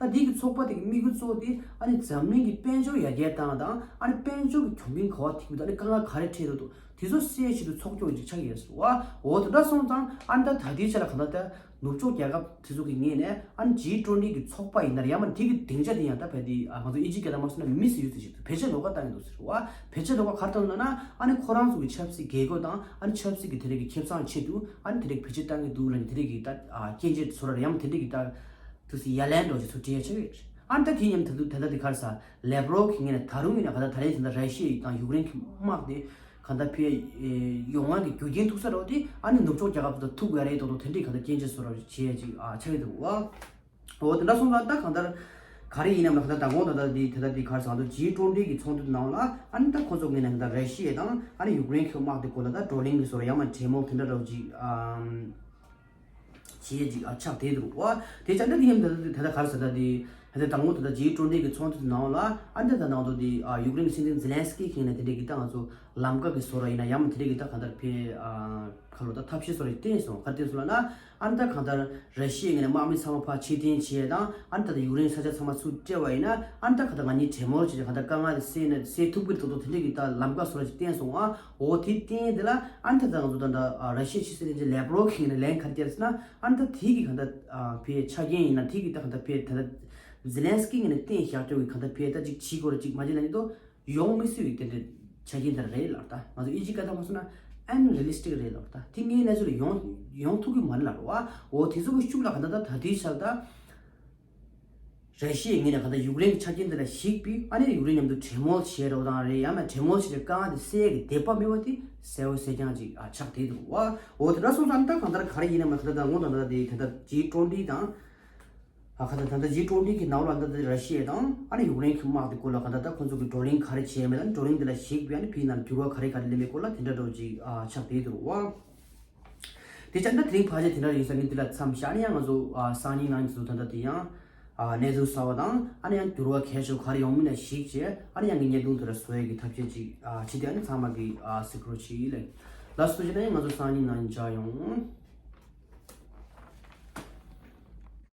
ད་འདི་གི་ཚོགས་པ་དེ་གི་དམིགས་ཡུལ་གཙོ་བོ་དེ་ཨ་ནི་འཛམ་གླིང་གི་དཔལ་འབྱོར་ཡར་རྒྱས་བཏང་དང་ཨ་ནི་དཔལ་འབྱོར་གྱི་གྱོང་གུན་ག་བ་ཐེབས་འདུག་ཨ་ནི་དཀའ་ངལ་ག་རེ་འཕྲད་འདུག་དེ་ཚོ་སེལ་ཆེད་དུ་ཚོགས་ཆུང་ཅིག་ཆགས་ཡོད་ཟེར་བ། འོ་དེ་འདྲ་སོང་ཙང་ཨ་ནི་ད་ད་ལྟའི་ཆ་ལ་གང་ལྟར་ད་ནུབ་ཕྱོགས་རྒྱལ་ཁབ་དེ་ཚོ་གི་ངོས་ནས་ཨ་ནི་ཇི་ཊུ་ཝེན་ཊི་གི་ཚོགས་པ་ཡིན་ན་རེད་ཡང་མ་དེ་གི་སྡིངས་ཆ་དེ་ཡང་ད་བལ་དེ་ཨ་ང་ཚོ་ཨི་ཇིབ་སྐད་ལ་མ་སོང་ན་མིས་ཡུ་ཛི་ཞིག་བེད་སྤྱོད་ལོགས་ཀ་བཏང་གི་འདུག་ཟེར་བ། བེད་སྤྱོད་ལོགས་ཀ་ག་རེ་བཏང་འདུག་ལབ་ན་ཨ་ནི་ཁོ་རང་ཚོ་གི་ཆབ་སྲིད་རྒྱལ་སྒོ་དང་ཨ་ནི་ཆབ་སྲིད་ཀྱི་དེ་རིགས་ཀྱི་ཁེ་བཟང་ཆེད་དུ་ཨ་ནི་དེ་རིགས་བེད་སྤྱོད་བཏང་གི་འདུག་ལབ་ནས་དེ་རིགས་ཀྱི་ད་ཨ་སྐྱོན་བརྗོད་བཟོ་འདྲ་ཡང་དེ་འདྲས་ཀྱི་ད་དུས་སུ་ཡ་ལན་འགྲོ་ཞིག་ཚུར་སྤྲད་ཆགས་ཡོད་རེད། ཨ་ནི་ད་དེ་མཉམ་དུ་ད་ལྟ་དེ་ག་རེ་ཟ་ལེབ་རོབ་ཀྱི་ངོས་ནས་ད་རུང་ཡིན་ན་ག་ད་ད་རེས་ད་ལྟ་ར་ཤི་ཡ་དང་ཡུཀ་རེན་གྱི་དམག་དེ་ག་ད་ཕེ་ཡོང་བ་གི་རྒྱུ་རྐྱེན་ཐུག་ས་རེད་དེ་ཨ་ནི་ནུབ་ཕྱོགས་རྒྱལ་ཁབ་དང་ཐུག་ཡ་རེད་དོ་དོ་དེ་འདྲས་ག་ད་སྐྱོན་བརྗོད་བཟོ་འདྲ་བྱེད་ཡ་ཅིག་ཨ་ཆགས་ཀྱི་འདུག་བ། འོ་དེ་འདྲ་སོང་ཙང་ད་གང་ལྟར་ག་རེ་ཡིན་ནམ་ལ་གང་ལྟར་མདང་དགོང་ད་ལྟ་དེ་ད་ལྟ་དེ་ག་རེ་ཟ་འདུག་ཇི་ཊུ་ཝེན་ཊི་གི་ཚོགས་འདུ་ནང་ལ་ཨ་ནི་ད་ཁོ་ཚོ་ངོས་ནས་ད་ར་ཤི་ཡ་དང་ཨ་ནི་ཡུཀ་རེན་གྱི་དམག་དེ་སྐོར་ལ་ད་བགྲོ་གླེང་གི་བཟོ་འདྲ་ཡང་མ་གྲོས་མོལ་དེ་འདྲ་འདྲ་བོ་ཅིག་ཨམ། བྱེད་ཡས་ཅིག་ཨ་ཆགས་བསྡད་འདུག་བ། དེ་ཆ་འདྲ་དེ་མཉམ་དུ་ད་ལྟ་ག་རེ་ཟེར་ད་དེ་ད་ལྟ་དང་པོ་ད་ལྟ་ཇི་ཊུ་ཝེན་ཊི་གི་ཚོགས་འདུ་དེ་ནང་ལ་ཨ་འདི་ད་ནང་དུ་དེ་ཨ་ཡུཀ་རེན་གྱི་སྲིད་འཛིན་ཛེ་ལན་སི་ཀི་གིས་ནས་དེ་འདྲས་ཀྱི་ད་ང་ཚོ་ལམ་ཀ་གི་བཟོ་འདྲ་ཡིན་ན་ཡང་མ་དེ་འདྲས་ཀྱི་ད་གང་ལྟར་ཕེ་ཨ་ཁ་ལོ་ད་ཐབས་ཤེས་བཟོ་འདྲ་བསྟན་སོང་། ག་རེ་བསྟན་སོང་ལབ་ན་ཨ་འདི་ད་གང་ལྟར་ར་ཤི་ཡའི་ངོས་ནས་དམག་མི་ཚང་མ་ཕར་ཕྱིར་འཐེན་བྱས་དང་ཨ་འདི་ད་ལྟ་ཡུཀ་རེན་ས་ཆ་ཚང་མ་ཚུར་སྤྲད་པ་ཡིན་ན་ཨ་འདི་ད་གང་ལྟར་ང་གཉིས་གྲོས་མོལ་བྱས་ཏེ་གང་ལྟར་དཀའ་ངལ་དེ་སེལ་ནས་སེལ་ཐུབ་ཀྱི་རེད་དོ་དོ་དེ་འདྲས་ཀྱི་ད་ལམ་ཀ་བཟོ་འདྲ་ཅིག་བསྟན་སོང་ཨ། འོ་དེ་བསྟན་དེ་ལ་ཨ་ནི་ད་ལྟ་ང་ཚོ་ད་ལྟ་ཨ་ར་ཤི་ཡའི་ཕྱི་སྲིད་བློན་ཆེན་ལེབ་རོབ་གིས་ནི་ལན་ག་རེ་བསྐྱལ་ཟེར་ན་ཨ་ནི་ད་དེ་གི་གང་ལྟར་ཨ་ཕའི་ཆ་རྐྱེན་ཡིན་ན་དེ་གི་ད་གང་ལྟར་ཕའི་ད་ལྟ་ཛེ་ལན་སི་ཀི་ངོས་ནས་བསྟན་བཞག་ཆོག་གི་གང་ལྟར་ཕའི་ད་ཅིག་བྱེད་དགོས་རེད་ཅིག་མ་བྱེད་ན་ཡིན་དོ་ཡོང་མི་སྲིད་པའི་དེ་འདྲའི་ཆ་རྐྱེན་དེ་རེད་ལབ། ད་ང་ཚོ་ཨི་ཇིབ་སྐད་ཐོག་མ་སོང་ན་ཨན་རི་ཡ་ལི་སི་ཊིག་རེད་ལབ། ད་དེ་ངའི་གནས་ཚུལ་ལ་ཡོང་ཡོང་ཐུབ་ཀྱི་མ་རེད་ལབ་རེད་བ། འོ་དེ་ཚོ་གི་ཤུགས་ལ་གང་ལྟར་ད་ད་ལྟའི་ཆར་ད། ར་ཤི་ཡའི་ངོས་ནས་གང་ལྟར་ཡུཀ་རེན་གྱི་ཆ་རྐྱེན་དེ་ལ་གཞིགས་པའི་ཨ་ནི་ཡུཀ་རེན་མཉམ་དུ་གྲོས་མོལ་བྱས་རོགས་དང་རེད་ཡང་ན་གྲོས་མོལ་བྱས་ཏེ་དཀའ་ངལ་དེ་སེལ་ཡ་གི་འདོད་པ་མེད་པ་དེ་གསལ་བོ་གསལ་རྐྱང་ཅིག་ཨ་ཆགས་བསྡད་འདུག་བ། འོ་དེ་འདྲ་སོང་ཙང་ད་གང་ལྟར་ག་རེ་ཡིན་ནམ་ད་ལྟ་ད་ངོ་ད་ལྟ་དེ་ད་ལྟ་ཇི་ཊུ་ཝེན་ཊི་དང་ཨ་ག་ད་ད་ལྟ་ཇི་ཊུ་ཝེན་ཊི་གི་ནང་ལ་ད་ལྟ་ར་ཤི་ཡ་དང་ཨ་ནི་ཡུཀ་རེན་གྱི་དམག་དེ་སྐོར་ལ་གང་ལྟར་ད་ཁོང་ཚོ་གི་བགྲོ་གླེང་ག་རེ་བྱས་མེད་ལ་བགྲོ་གླེང་དེ་ལ་གཞིགས་པའི་ཨ་ནི་ཕྱི་ནང་འགྱུར་བ་ག་རེ་ག་རེ་སླེབས་མེད་སྐོར་ལ་དེ་འདྲ་འདྲ་བོ་ཅིག་ཨ་ཆགས་བསྡད་འདུག་བ། དེ་ཙམ་ད་དེ་རིང་ཕལ་ཆེར་དེ་འདྲ་ཡིན་ས་ནི་འདི་ལ་མཚམས་བཞག་ནས་ཡང་ང་ཚོ་ཨ་སང་ཉིན་གནངས་ཉིན་ཚོ་ད་ལྟ་དེ་ཡང་ཨ་གནས་ཚུལ་གསར་བ་དང་ཨ་ནི་ཡང་འགྱུར་བ་གལ་ཆེ་བ་ག་རེ་ཡོང་མིན་ལ་གཞིགས་བྱས་ཨ་ནི་ཡང་གི་བརྙན་ཐུང་དེ་འདྲ་བཟོ་ཡས་ཀྱི་ཐབས་ཤེས་ཅིག་ཨ་བྱས་ཏེ་ཨ་ནི་ཚང་མ་གི་ཨ་གཟིགས་རོགས་བྱེད་ལེ། ལགས་སོ་ཅི་ན་ཡང་ང་ཚོ་སང་ཉིན་གནངས་ཉིན་མཇལ་ཡོང་།